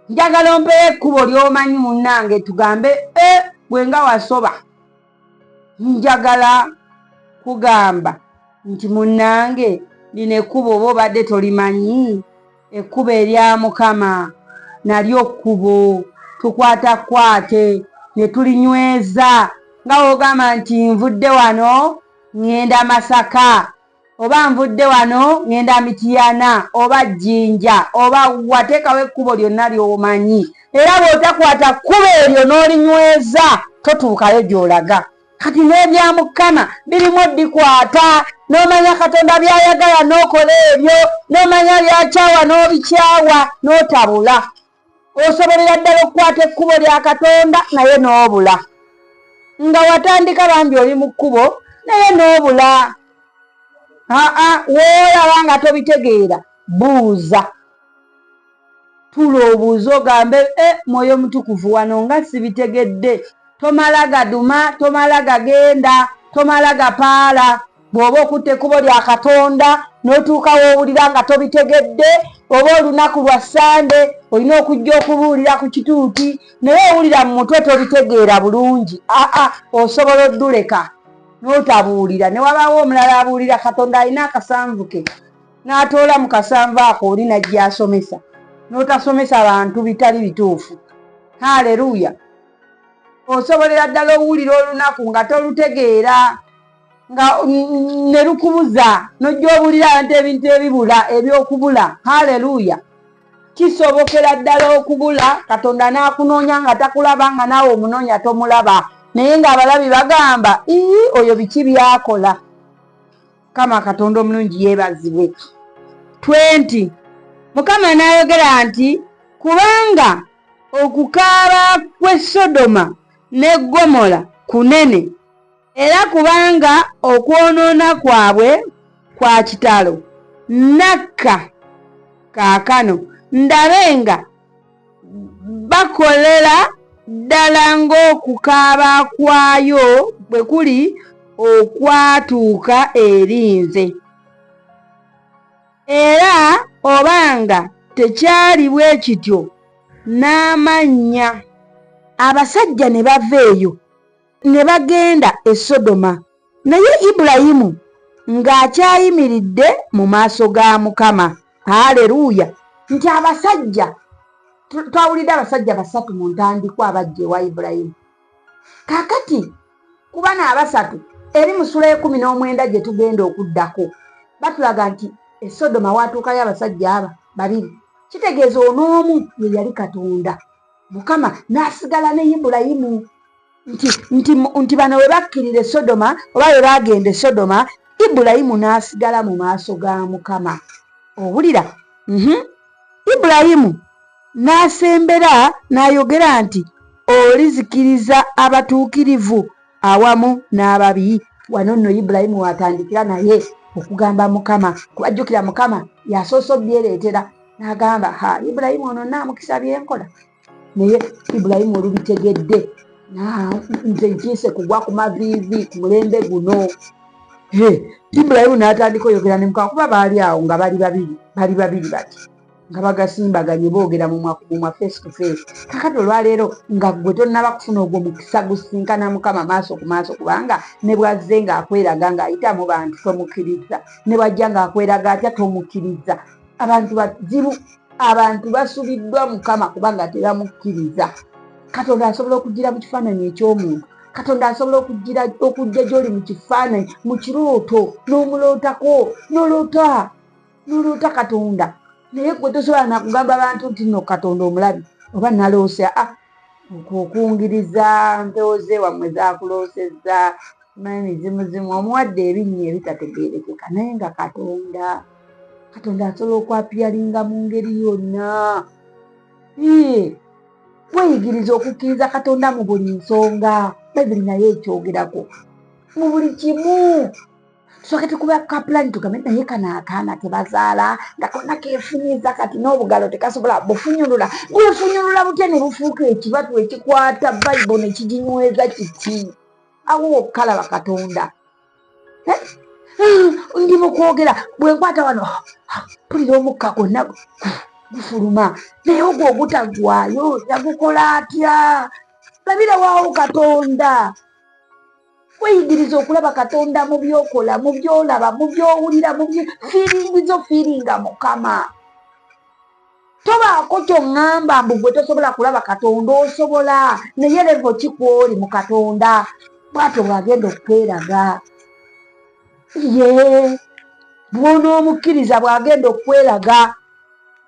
A: Njagala ompeyo ekkubo ly'omanyi munnange, tugambe e gwe nga wasoba. Njagala kugamba nti munnange lino ekkubo oba obadde tolimanyi, ekkubo erya Mukama nalyo kkubo, tukwata kkwate ne tulinyweza nga w'ogamba nti nvudde wano ŋŋenda Masaka. Oba nvudde wano ŋŋenda Mityana oba Jinja oba wa, teekawo ekkubo lyonna ly'omanyi. Era bw'otakwata kkubo eryo n'olinyweza, totuukayo gy'olaga. Kati n'ebya Mukama birimu oddikwata, n'omanya Katonda by'ayagala n'okola ebyo, n'omanya by'akyawa n'obikyawa, n'otabula. Osobolera ddala okukwata ekkubo lya Katonda naye n'obula. Nga watandika bambi oli mu kkubo naye n'obula. Aa, w'olaba nga tobitegeera, buuza. Tula obuuze ogambe, e Mwoyo Mutukuvu wano nga sibitegedde. Tomala gaduma, tomala gagenda, tomala gapaala. Bw'oba okutte ekkubo lya Katonda n'otuuka w'owulira nga tobitegedde, oba olunaku lwa Ssande olina okujja okubuulira ku kituuti naye owulira mu mutwe tobitegeera bulungi, aa, osobola odduleka n'otabuulira ne wabaawo omulala abuulira. Katonda alina akasanvu ke n'atoola mu kasanvu ako oli n'ajja asomesa, n'otasomesa bantu bitali bituufu. Haleluya! Osobolera ddala owulira olunaku nga tolutegeera nga ne lukubuza n'ojja obulira abantu ebintu ebibula eby'okubula. Haleluya! Kisobokera ddala okubula, Katonda n'akunoonya nga takulaba, nga naawe omunoonya tomulaba, naye ng'abalabi bagamba, ii, oyo biki by'akola? Mukama Katonda omulungi yeebazibwe. 20 Mukama n'ayogera nti, Kubanga okukaaba kw'e Sodoma ne Ggomola kunene, Era kubanga okwonoona kwabwe kwa kitalo, nnakka kaakano, ndabe nga bakolera ddala ng'okukaaba kwayo bwe kuli okwatuuka eri nze. Era oba nga tekyali bwe kityo, n'amannya. Abasajja ne bava eyo ne bagenda e Sodoma, naye Ibulayimu ng'akyayimiridde mu maaso ga Mukama. Aleruuya! Nti abasajja, twawulidde abasajja basatu mu ntandikwa abajja ewa Ibulayimu. Kaakati, ku bano abasatu, eri mu ssula y'ekkumi n'omwenda gye tugenda okuddako, batulaga nti e Sodoma waatuukayo abasajja aba babiri. Kitegeeza on'omu ye yali Katonda. Mukama n'asigala ne Ibulayimu. Nti, nti, nti bano bwe bakkirira e Sodoma, oba bwe baagenda e Sodoma, Ibulayimu n'asigala mu maaso ga Mukama. Owulira? Mm-hmm. Ibulayimu n'asembera n'ayogera nti, Olizikiriza abatuukirivu awamu n'ababi? Wano nno Ibulayimu w'atandikira naye okugamba Mukama, kuba jjukira Mukama y'asoose obyereetera, n'agamba, ha, Ibulayimu ono nnaamukisa bye nkola. Naye Ibulayimu olubitegedde, nze nkiise kugwa ku maviivi ku mulembe guno. Ibulayimu n'atandika oyogera ne Mukama, kuba baali awo nga bali babiri, bali babiri bati nga bagasimbaganye boogera mumwa ku mumwa, face to face. Kakati olwaleero nga ggwe tonnaba kufuna ogwo mukisa gusinkana Mukama maaso ku maaso, kubanga ne bw'azze ng'akweraga ng'ayita mu bantu tomukkiriza, ne bw'ajja ng'akweraga atya tomukkiriza. Abantu bazibu, abantu basubiddwa Mukama kubanga tebamukkiriza. Katonda asobola okugira mu kifaananyi eky'omuntu. Katonda asobola okugira okujja gy'oli mu kifaananyi, mu kirooto, n'omulootako, n'oloota, n'oloota Katonda. Naye gwe tosobola nakugamba bantu nti nno Katonda omulabi oba naloose. A okwo okungiriza mpewo ze wammwe zakuloosezza, manyi mizimu zimu omuwadde ebinnya ebitategeerekeka, naye nga Katonda, Katonda asobola okwapiyalinga mu ngeri yonna. Weyigiriza okukkiriza Katonda mu buli nsonga. Bayibuli naye ekyogerako mu buli kimu. Tusooke tukuba kapulani tugambe naye kano akaana kebazaala nga konna kefunyiza, kati n'obugalo tekasobola bufunyulula. Bwefunyulula butya ne bufuuka ekibatu ekikwata Bayibuli ne kiginyweza kiti? Awo wokkalaba Katonda. Ndi mu kwogera, bwe nkwata wano mpulira omukka gwonna gufuluma, naye ogwo ogutaggwaayo yagukola atya? Labira waawo Katonda. Weyigiriza okulaba Katonda mu byokola, mu byolaba, mu byowulira, mu feelings zo. Feelinga Mukama. Tobaako kyoŋŋamba mbu gwe tosobola kulaba Katonda. Osobola, naye level ki kwoli mu Katonda? Bwatyo bw'agenda okukweraga. Ye bw'onoomukkiriza bw'agenda okukweraga.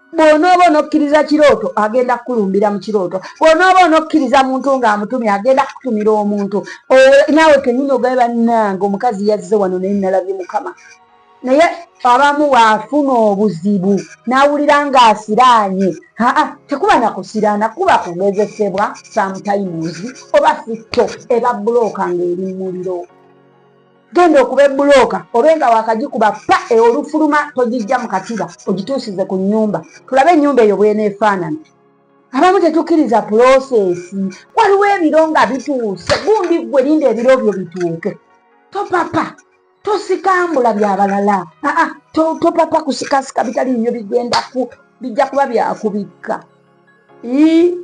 A: Bw'onooba onokkiriza kirooto, agenda kukulumbira mu kirooto. Bw'onooba onokkiriza muntu ng'amutumye, agenda kukutumira omuntu. Naawe kenyini ogabe, bannange omukazi yazze wano naye nalabye Mukama. Naye abamu waafuna obuzibu n'awulira ng'asiraanye. Aa, tekuba na kusiraana, kuba kugezesebwa sometimes, oba sitto eba bulooka ng'eri mu muliro. Genda okuba ebulooka obe nga wakagikuba pa e olufuluma, togijja mu katiba, ogituusize ku nnyumba, tulabe ennyumba eyo bweneefaanana. Abamu tetukkiriza process. Waliwo ebiro nga bituuse, gundi ggwe linda ebiro byo bituuke. Topapa, tosikambula byabalala. Aa, topapa kusikasika bitali bibyo, bigenda ku bijja kuba byakubikka.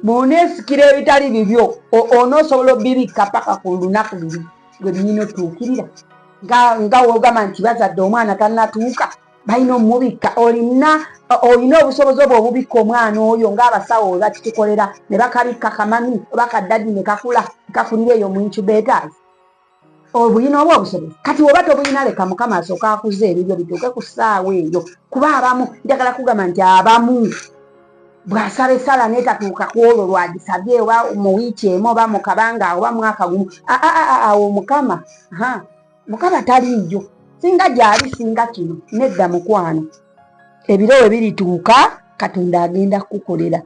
A: Bw'oneesikira ebitali bibyo, onoosobola obibikka paka ku lunaku luli lwe birina otuukirira. Nga wogamba nti bazadde omwana tannatuuka, balina omubikka, olina olina obusobozi obwo obubikka omwana oyo, ng'abasawo we bakitukolera ne bakabikka kamami oba kaddadi ne kakula kakulira eyo mu incubators. Obuyina oba obusobozi? Kati woba tobuyina, leka Mukama asooka akuze ebibyo bituuke ku ssaawa eyo. Kuba abamu, njagala kugamba nti abamu bw'asaba essala neetatuuka ku olwo lwagisabye, oba mu wiiki emu, oba mu kabanga, oba mwaka gumu, awo Mukama, Mukama taliiyo, singa gyali singa kino. Nedda mukwano, ebiro we birituuka Katonda agenda kukukolera.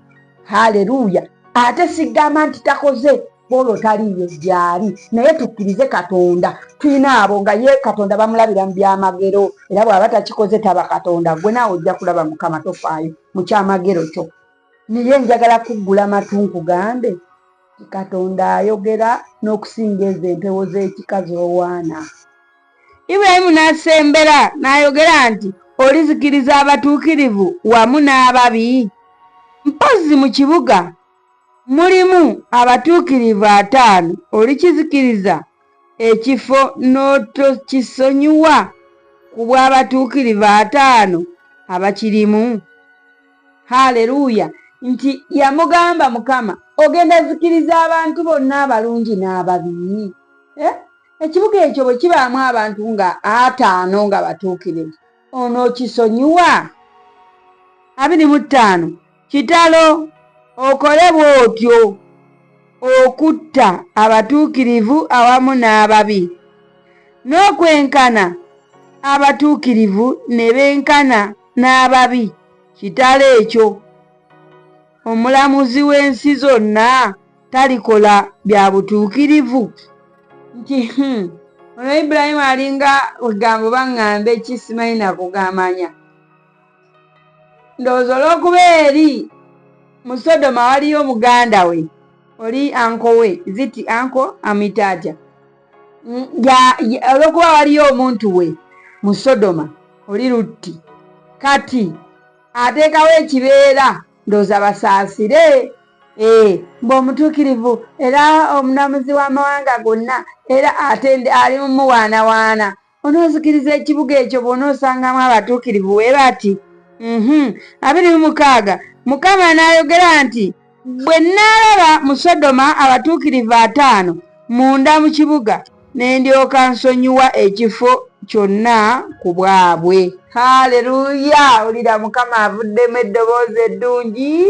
A: Haleluya! Ate sigamba nti takoze olwo taliiyo, gyali, naye tukkirize Katonda. Tulina abo nga ye Katonda bamulabira mu byamagero, era bw'aba takikoze taba Katonda. Gwe naawe ojja kulaba Mukama, tofaayo mu kyamagero kyo. Naye njagala kuggula matu nkugambe nti Katonda ayogera n'okusinga ezo empewo z'ekika z'owaana.
B: Ibulayimu n'asembera n'ayogera nti, Olizikiriza abatuukirivu wamu n'ababi? Mpozzi mu kibuga mulimu abatuukirivu ataano, olikizikiriza ekifo n'otokisonyiwa ku bw'abatuukirivu ataano abakirimu?
A: Haleluya! Nti yamugamba Mukama, ogenda zikiriza abantu bonna abalungi n'ababi? Eh? Ekibuga ekyo bwe kibaamu abantu nga ataano nga batuukirivu, onookisonyiwa?
B: 25 kitalo okole bw'otyo okutta abatuukirivu awamu n'ababi, n'okwenkana abatuukirivu ne benkana n'ababi, kitalo ekyo! Omulamuzi w'ensi zonna talikola bya butuukirivu?
A: Nti ono Ibulayimu alinga egambo baŋŋambe ki, simanyi nakugamanya. Ndowooza olw'okuba eri mu Sodoma waliyo muganda we oli uncle we, ziti uncle amuyita atya? Olw'okuba waliyo omuntu we mu Sodoma oli Lutti, kati ateekawo ekibeera, ndowooza basaasire mbu omutuukirivu era omulamuzi w'amawanga gonna, era ate ali mumuwaanawaana, onoozikiriza ekibuga ekyo bw'onoosangamu abatuukirivu we bati? 26 Mukama n'ayogera nti, bwe nnaalaba mu Sodoma abatuukirivu ataano,
B: munda mu kibuga, ne ndyoka nsonyiwa ekifo kyonna ku bwabwe. Haleluya! Wulira Mukama avuddemu eddoboozi eddungi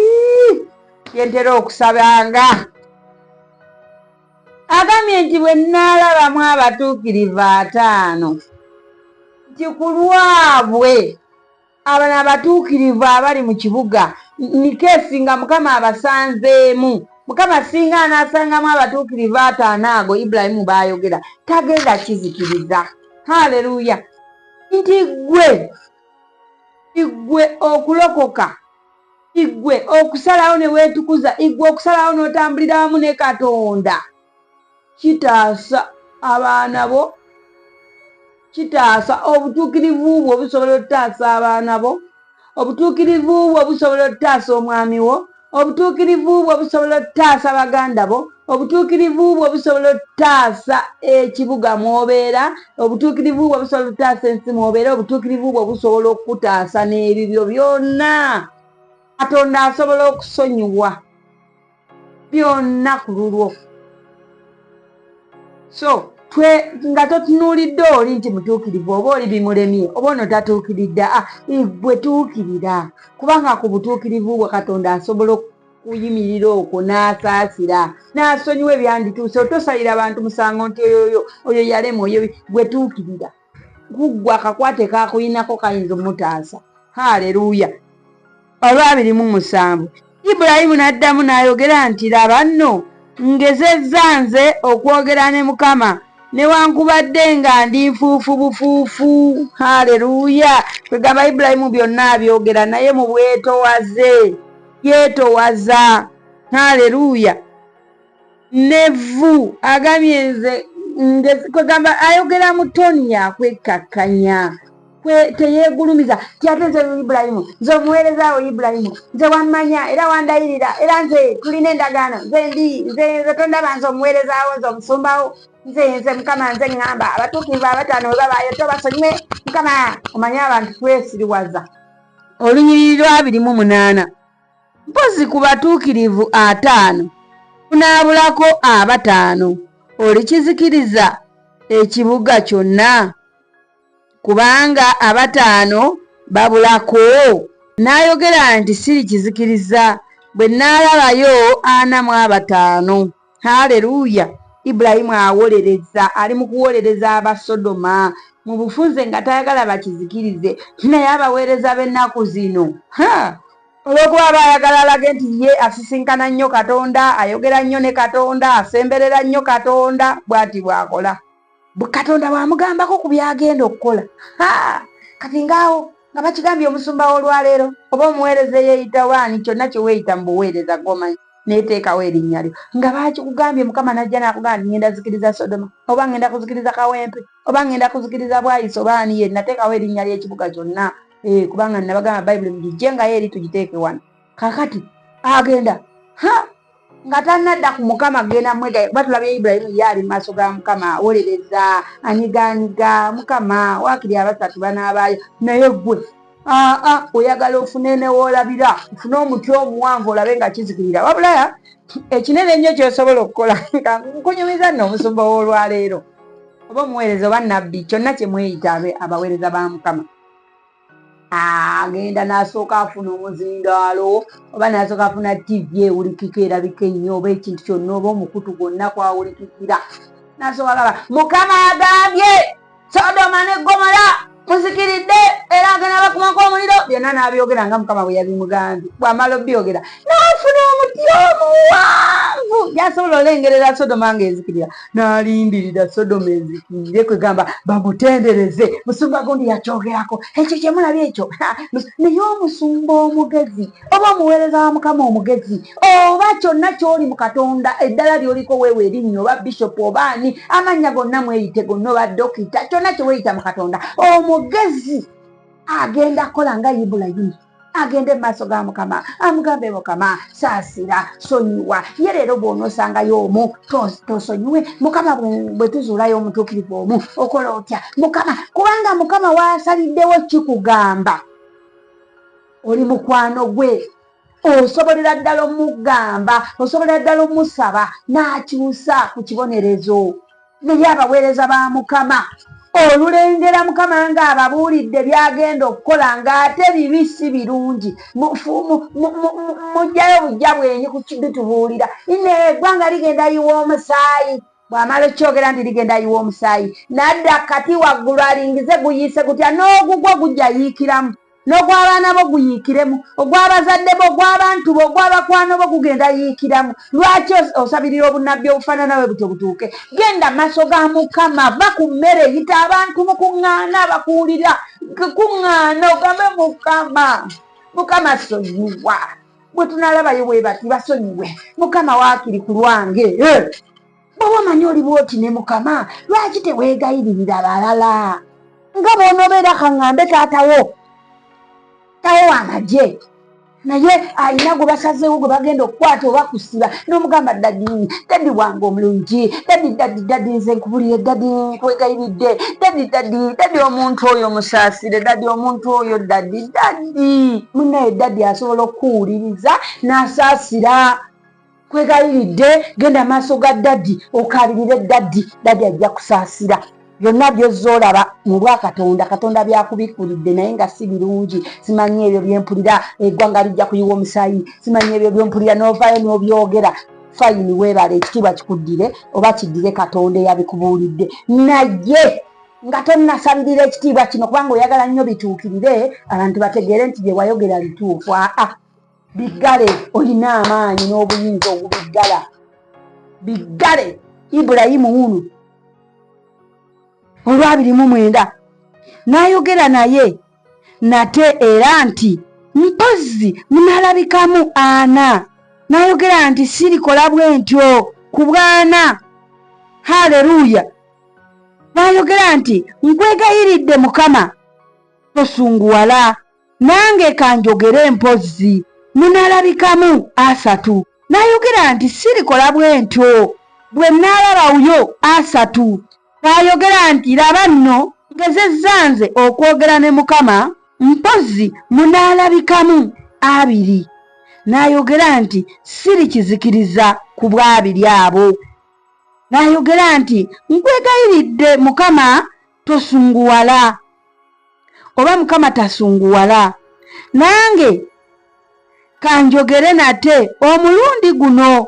B: lye ntera okusabanga. Agambye nti bwe nnaalabamu abatuukirivu ataano, nti ku lwabwe abano abatuukirivu abali mu kibuga nikeesi nga Mukama abasanzeemu. Mukama singa anaasangamu abatuukirivu ataano ago Ibulayimu baayogera, tagenda kizikiriza. Haleluya! Nti ggwe, ggwe okulokoka Iggwe okusalawo ne weetukuza, iggwe okusalawo n'otambulira wamu ne Katonda, kitaasa abaana bo, kitaasa obutuukirivu bwo busobola okutaasa abaana bo, obutuukirivu bwo busobola okutaasa omwami wo, obutuukirivu bwo busobola okutaasa baganda bo, obutuukirivu bwo busobola okutaasa ekibuga mw'obeera, obutuukirivu bwo busobola okutaasa ensi mw'obeera, obutuukirivu bwo busobola okukutaasa n'ebibyo byonna. Katonda asobola okusonyiwa byonna ku lulwo. So twe nga totunuulidde oli nti mutuukirivu oba oli bimulemye oba ono tatuukiridde, ah, gwe tuukirira, kubanga ku butuukirivu bwo Katonda asobola kuyimirira okwo n'asaasira n'asonyiwa ebyandituuse. Otosalira bantu musango nti oyo oyo yalema oyo, gwe tuukirira kuggwa akakwate kakuyinako kayinza omutaasa. Haleluya! Olwabiri mu musanvu Ibulayimu n'addamu n'ayogera nti laba nno ngezezza nze okwogera ne Mukama newankubadde nga ndi nfuufu bufuufu. Haleluya! Kwegamba Ibulayimu byonna abyogera naye mu bwetowaze. Yeetowaza. Haleluya! Nevvu agambye nze kwegamba ayogera mu toni yakwekkakkanya, teyeegulumiza ti ate nze Ibulayimu, nze omuweereza wo Ibulayimu, nze wammanya era wandayirira, era nze tulina endagaano, nze ndi nze nze tondaba nze omuweereza wo, nze omusumba wo, nze nze Mukama, nze ŋŋamba abatuukirivu abataano bwe babaayo tobasonyiwe Mukama. Omanye abantu twesiriwaza. Olunyiriri lw'abiri mu munaana, Mpozzi ku batuukirivu ataano kunaabulako abataano, olikizikiriza ekibuga kyonna kubanga abataano babulako? N'ayogera nti Sirikizikiriza bwe nnaalabayo ana mu abataano. Haleluya! Ibulayimu awolereza, ali mu kuwolereza Abasodoma mu bufunze nga tayagala bakizikirize. Naye abaweereza b'ennaku zino, ha, olw'okuba aba ayagala alage nti ye asisinkana nnyo Katonda, ayogera nnyo ne Katonda, asemberera nnyo Katonda, bw'ati bw'akola. Katonda bw'amugambako ku by'agenda okukola, ha, kati ng'awo nga bakigambye omusumba w'olwaleero oba omuweereza eyeeyita oba ani, kyonna kye weeyita mu buweereza gw'omanyi, neeteekawo erinnya lyo, nga baakikugambye, Mukama n'ajja n'akugamba nti ŋŋenda zikiriza Sodoma, oba ŋŋenda kuzikiriza Kawempe, oba ŋŋenda kuzikiriza Bwayiso, oba ani yenna, teekawo erinnya ly'ekibuga kyonna, eh, kubanga nnabagamba Bayibuli mugijjengayo eri tugiteeke wano. Kaakati agenda, ha, nga tannadda ku Mukama genda mwegaye, kuba tulabye Ibulayimu ye ali mu maaso ga Mukama awolereza, anyigaanyiga Mukama, waakiri abasatu banaabaayo, naye ggwe aa oyagala ofune ne woolabira, ofune omuti omuwanvu olabe nga kizikirira. Wabula ekinene ennyo ky'osobola okukola, nga nkunyumiza nno omusumba ow'olwaleero oba omuweereza oba nabbi, kyonna kye mweyita abaweereza ba Mukama, agenda n'asooka afuna omuzindaalo oba n'asooka afuna ttivi ewulikika erabika ennyo oba ekintu kyonna oba omukutu gwonna kwawulikikira, n'asooka gamba Mukama agambye Sodoma ne Ggomola muzikiridde era agenda bakumako omuliro, byonna n'abyogera nga Mukama bwe yabimugambye. Bw'amala obyogera n'afuna omuti omuwanvu yasobola olengerera Sodoma ng'ezikirira, n'alindirira Sodoma ezikirire, kwegamba bamutendereze musumba gundi yakyogerako ekyo kye mulabye ekyo. Naye omusumba omugezi oba omuweereza wa Mukama omugezi oba kyonna ky'oli mu Katonda, eddala ly'oliko weewa erinnya oba bishopu oba ani, amannya gonna mweyite gonna oba dokita, kyonna kye weeyita mu Katonda, omugezi agenda kukola nga Ibulayimu, agende mu maaso ga Mukama amugambe, Mukama saasira, sonyiwa. Ye leero bw'onoosangayo omu tosonyiwe Mukama, bwe tuzuulayo omutuukirivu omu okola otya Mukama? Kubanga Mukama waasaliddewo kikugamba oli mukwano gwe. Osobolera ddala omugamba, osobolera ddala omusaba n'akyusa ku kibonerezo. Naye abaweereza ba Mukama olulengera Mukama ng'ababuulidde by'agenda okukola ng'ate bibi si birungi, mujjayo bujja bwenyi ku bitubuulira ine eggwanga ligenda yiwa omusaayi. Bw'amala okukyogera nti ligenda yiwa omusaayi, n'adda kati waggulu alingize guyiise gutya, n'ogugwo gujja yiikiramu, n'ogw'abaana bo guyiikiremu, ogw'abazadde bo, ogw'abantu bo, ogw'abakwano bo gugenda yiikiramu. Lwaki osabirira obunnabbi obufaanana bwe butyo butuuke? Genda maaso ga Mukama, va ku mmere, yita abantu mukuŋŋaana abakuwulira, kuŋŋaana ogambe Mukama, Mukama sonyiwa. Bwe tunalabayo bwe bati basonyiwe, Mukama waakiri ku lwange. Eh! Bw'oba omanyi oli bw'oti ne Mukama, lwaki teweegayiririra balala? Nga bw'onoobeera kaŋŋambe taatawo, tawo w'amagye, naye alina gwe basazeewo gwe bagenda okukwata oba kusiba, n'omugamba dadi, dadi wange omulungi, dadi, dadi, dadi, nze nkubulire dadi, nkwegayiridde, dadi, dadi, dadi, omuntu oyo musaasire, dadi, omuntu oyo, dadi, dadi. Munnaye dadi asobola okukuwuliriza n'asaasira. Kwegayiridde genda maaso ga daddy okaabirire daddy, daddy ajja kusaasira. Byonna by'ozze olaba mu bwakatonda, Katonda by'akubikkulidde naye nga si birungi. Simanyi ebyo bye mpulira, eggwanga lijja kuyiwa omusaayi, simanyi ebyo bye mpulira, n'ovaayo n'obyogera. Fayini, weebale, ekitiibwa kikuddire oba kiddire Katonda eyabikubuulidde. Naye nga tonnasabirira ekitiibwa kino kubanga oyagala nnyo bituukirire, abantu bategeere nti bye wayogera bituufu. Aa, biggale, olina amaanyi n'obuyinza obubiggala, biggale. Ibulayimu wuno olwabiri mu mwenda n'ayogera naye nate era nti mpozzi munalabikamu ana, n'ayogera nti sirikola bwe ntyo ku bwana. Haleluya! N'ayogera nti nkwegayiridde Mukama, tosunguwala. Nange ka njogere mpozzi, munalabikamu asatu. N'ayogera nti Sirikola bwe ntyo, bwe nnaalabawyo asatu. N'ayogera nti Laba nno, ngezezza nze okwogera ne Mukama, mpozzi munaalabikamu abiri. N'ayogera nti Sirikizikiriza ku bw'abiri abo. N'ayogera nti Nkwegayiridde, Mukama, tosunguwala. Oba Mukama tasunguwala. Nange ka njogere nate omulundi guno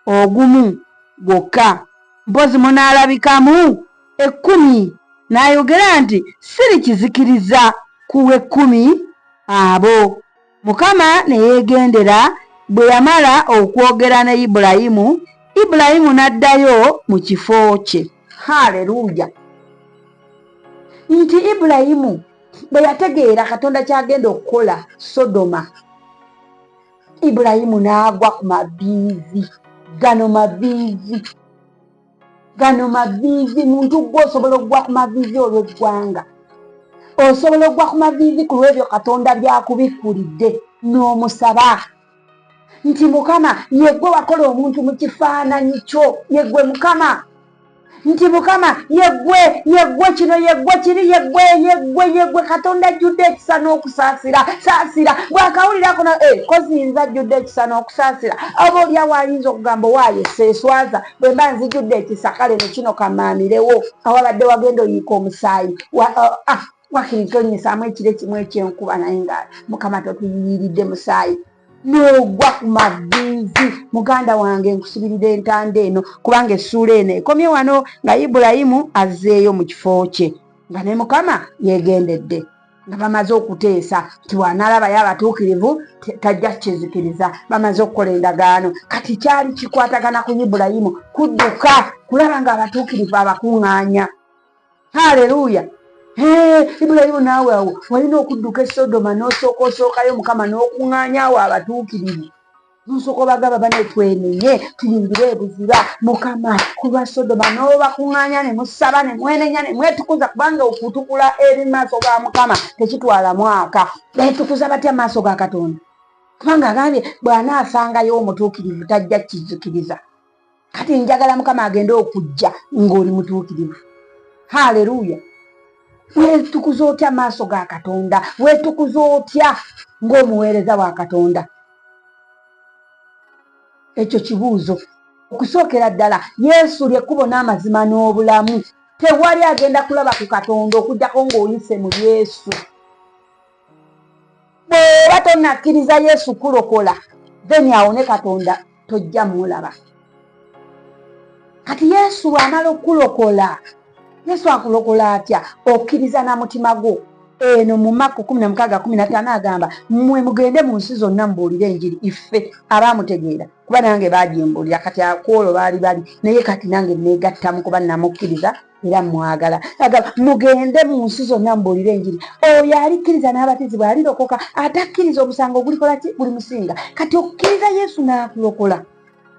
B: ogumu gwokka, mpozzi munaalabikamu ekkumi. N'ayogera nti Sirikizikiriza ku w'ekkumi abo. Mukama ne yeegendera bwe yamala okwogera ne Ibulayimu, Ibulayimu n'addayo mu kifo kye. Haleluya! Nti Ibulayimu bwe yategeera Katonda ky'agenda okukola Sodoma, Ibulayimu n'agwa ku maviivi. Gano maviivi, gano maviivi. Muntu gwe osobola okugwa ku maviivi olw'eggwanga, osobola okugwa ku maviivi ku lw'ebyo Katonda by'akubikkulidde n'omusaba nti Mukama, yeggwe wakola omuntu mu kifaananyi kyo, yeggwe Mukama, nti Mukama yeggwe, yeggwe kino, yeggwe kiri, yeggwe, yeggwe, yeggwe Katonda ajjudde ekisa n'okusaasira. Saasira bw'akawulirako na kozinza ajjudde ekisa n'okusaasira, oba oli awo ayinza okugamba owaaye seeswaza bwe mba nzijudde ekisa, kale ne kino kamaamirewo awabadde wagenda oyiika omusaayi wakiri tonnyisaamu ekiro ekimu eky'enkuba, naye nga Mukama totuyiyiridde musaayi n'ogwa ku maviivi. Muganda wange, nkusibirira entanda eno kubanga essuula eno ekomye wano nga Ibulayimu azzeeyo mu kifo kye, nga ne Mukama yeegendedde, nga bamaze okuteesa nti bw'anaalabayo abatuukirivu tajja kukizikiriza. Bamaze okukola endagaano. Kati kyali kikwatagana ku Ibulayimu kudduka kulaba nga abatuukirivu abakuŋŋaanya. Haleluya! Ibulayimu naawe awo walina okudduka e Sodoma n'osooka osookayo Mukama n'okuŋŋaanya awo abatuukirivu, n'osooka obagamba bane twenenye tuyingire ebuziba Mukama ku lwa Sodoma, n'obakuŋŋaanya ne musaba ne mwenenya ne mwetukuza, kubanga okutukula eri maaso ga Mukama tekitwala mwaka. Beetukuza batya maaso ga Katonda? Kubanga agambye bw'anaasangayo omutuukirivu tajja kukizikiriza. Kati njagala Mukama agende okujja ng'oli mutuukirivu. Haleluya! Weetukuza otya maaso ga Katonda? Weetukuza otya ng'omuweereza wa Katonda? Ekyo kibuuzo. Okusookera ddala, Yesu lyekkubo n'amazima n'obulamu. Tewali agenda kulaba ku Katonda okujjako ng'oyise mu Yesu. Bw'oba tonakkiriza Yesu kulokola, then awo ne Katonda tojja mulaba. Kati Yesu bw'amala okukulokola, Yesu akulokola atya? Okkiriza na mutima gwo. Eno mu Makko 16:15 agamba, mmwe mugende mu nsi zonna mubuulire enjiri. Iffe abaamutegeera, kuba nange baagimbuulira, kati akwolwo baali bali naye, kati nange neegattamu kuba namukkiriza era mwagala. Agamba, mugende mu nsi zonna mubuulire enjiri. Oyo alikkiriza n'abatizibwa alirokoka, atakkiriza omusango gulikola ki? Gulimusinga. Kati okkiriza Yesu n'akulokola.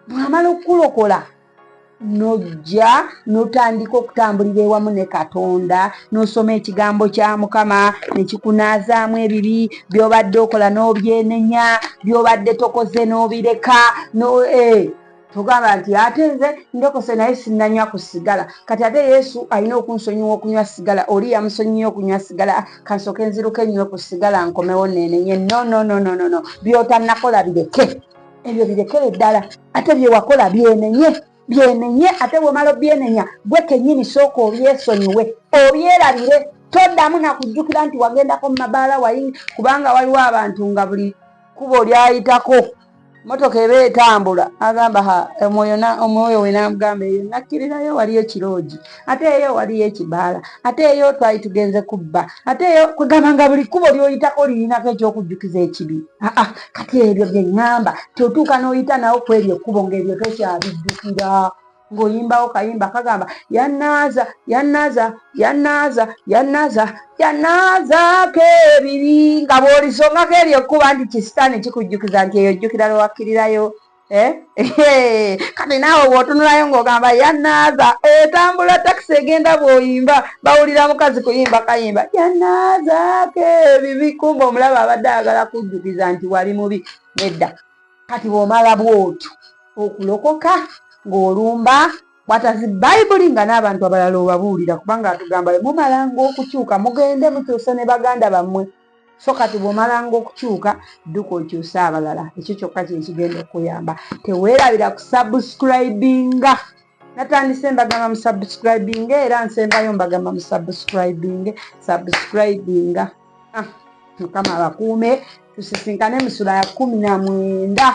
B: Bw'amala okukulokola, n'ojja n'otandika okutambulira ewamu ne Katonda, n'osoma ekigambo kya Mukama ne kikunaazaamu ebibi by'obadde okola n'obyenenya, by'obadde tokoze n'obireka. No, togamba nti ate nze ndokose naye sinnanywa ku sigala, kati ate Yesu alina okunsonyiwa okunywa sigala, oli yamusonyiye okunywa sigala, kansooke nziruke nnywe ku sigala nkomewo neenenye. No, no, no, no, no, no. By'otannakola bireke, ebyo birekere ddala. Ate byewakola byenenye, byenenye. Ate bwomala obyenenya, gwe kenyini sooka obyesonyiwe, obyerabire, toddamu nakujjukira nti wagendako mu mabaala wayi, kubanga waliwo abantu nga buli kubo lyayitako motoka eba etambula agamba, ha, omwoyo omwoyo we namugamba, eyo nakkirirayo waliyo kiroogi, ate eyo waliyo ekibaala, ate eyo twali tugenze kubba, ate eyo kwegamba nga buli kkubo lyoyitako lirinako ekyokujjukiza ekibi. Aa, kati ebyo bye ŋŋamba, tyotuuka n'oyita nawo ku eryo ekkubo ng'ebyo tokyabijjukira, ng'oyimbawo kayimba kagamba, yanaaza, yanaaza, yanaaza, yanaaza, yanaazaako ebibi, nga bw'olisongako eryo ekkuba nti kisitaani kikujjukiza nti eyo jjukira lwe wakkirirayo. Eh? Kati naawe bw'otunulayo ng'ogamba yanaaza, etambula takisi egenda, bw'oyimba bawulira mukazi kuyimba kayimba yanaazaako ebibi, kumba omulaba abadde ayagala kujjukiza nti wali mubi. Nedda. Kati bw'omala bw'otyo okulokoka, ng'olumba bwatazi Bayibuli nga n'abantu abalala obabuulira, kubanga atugamba mumalanga okukyuka mugende mukyuse ne baganda bammwe. So kati bw'omalanga okukyuka, dduka okyuse abalala. Ekyo kyokka kyekigenda okuyamba. Teweerabira kusubscribinga. Natandise mbagamba musubscribinga, era nsembayo mbagamba musubscribinge, subscribinga. Ah, Mukama abakuume, tusisinkane mu sula ya 19.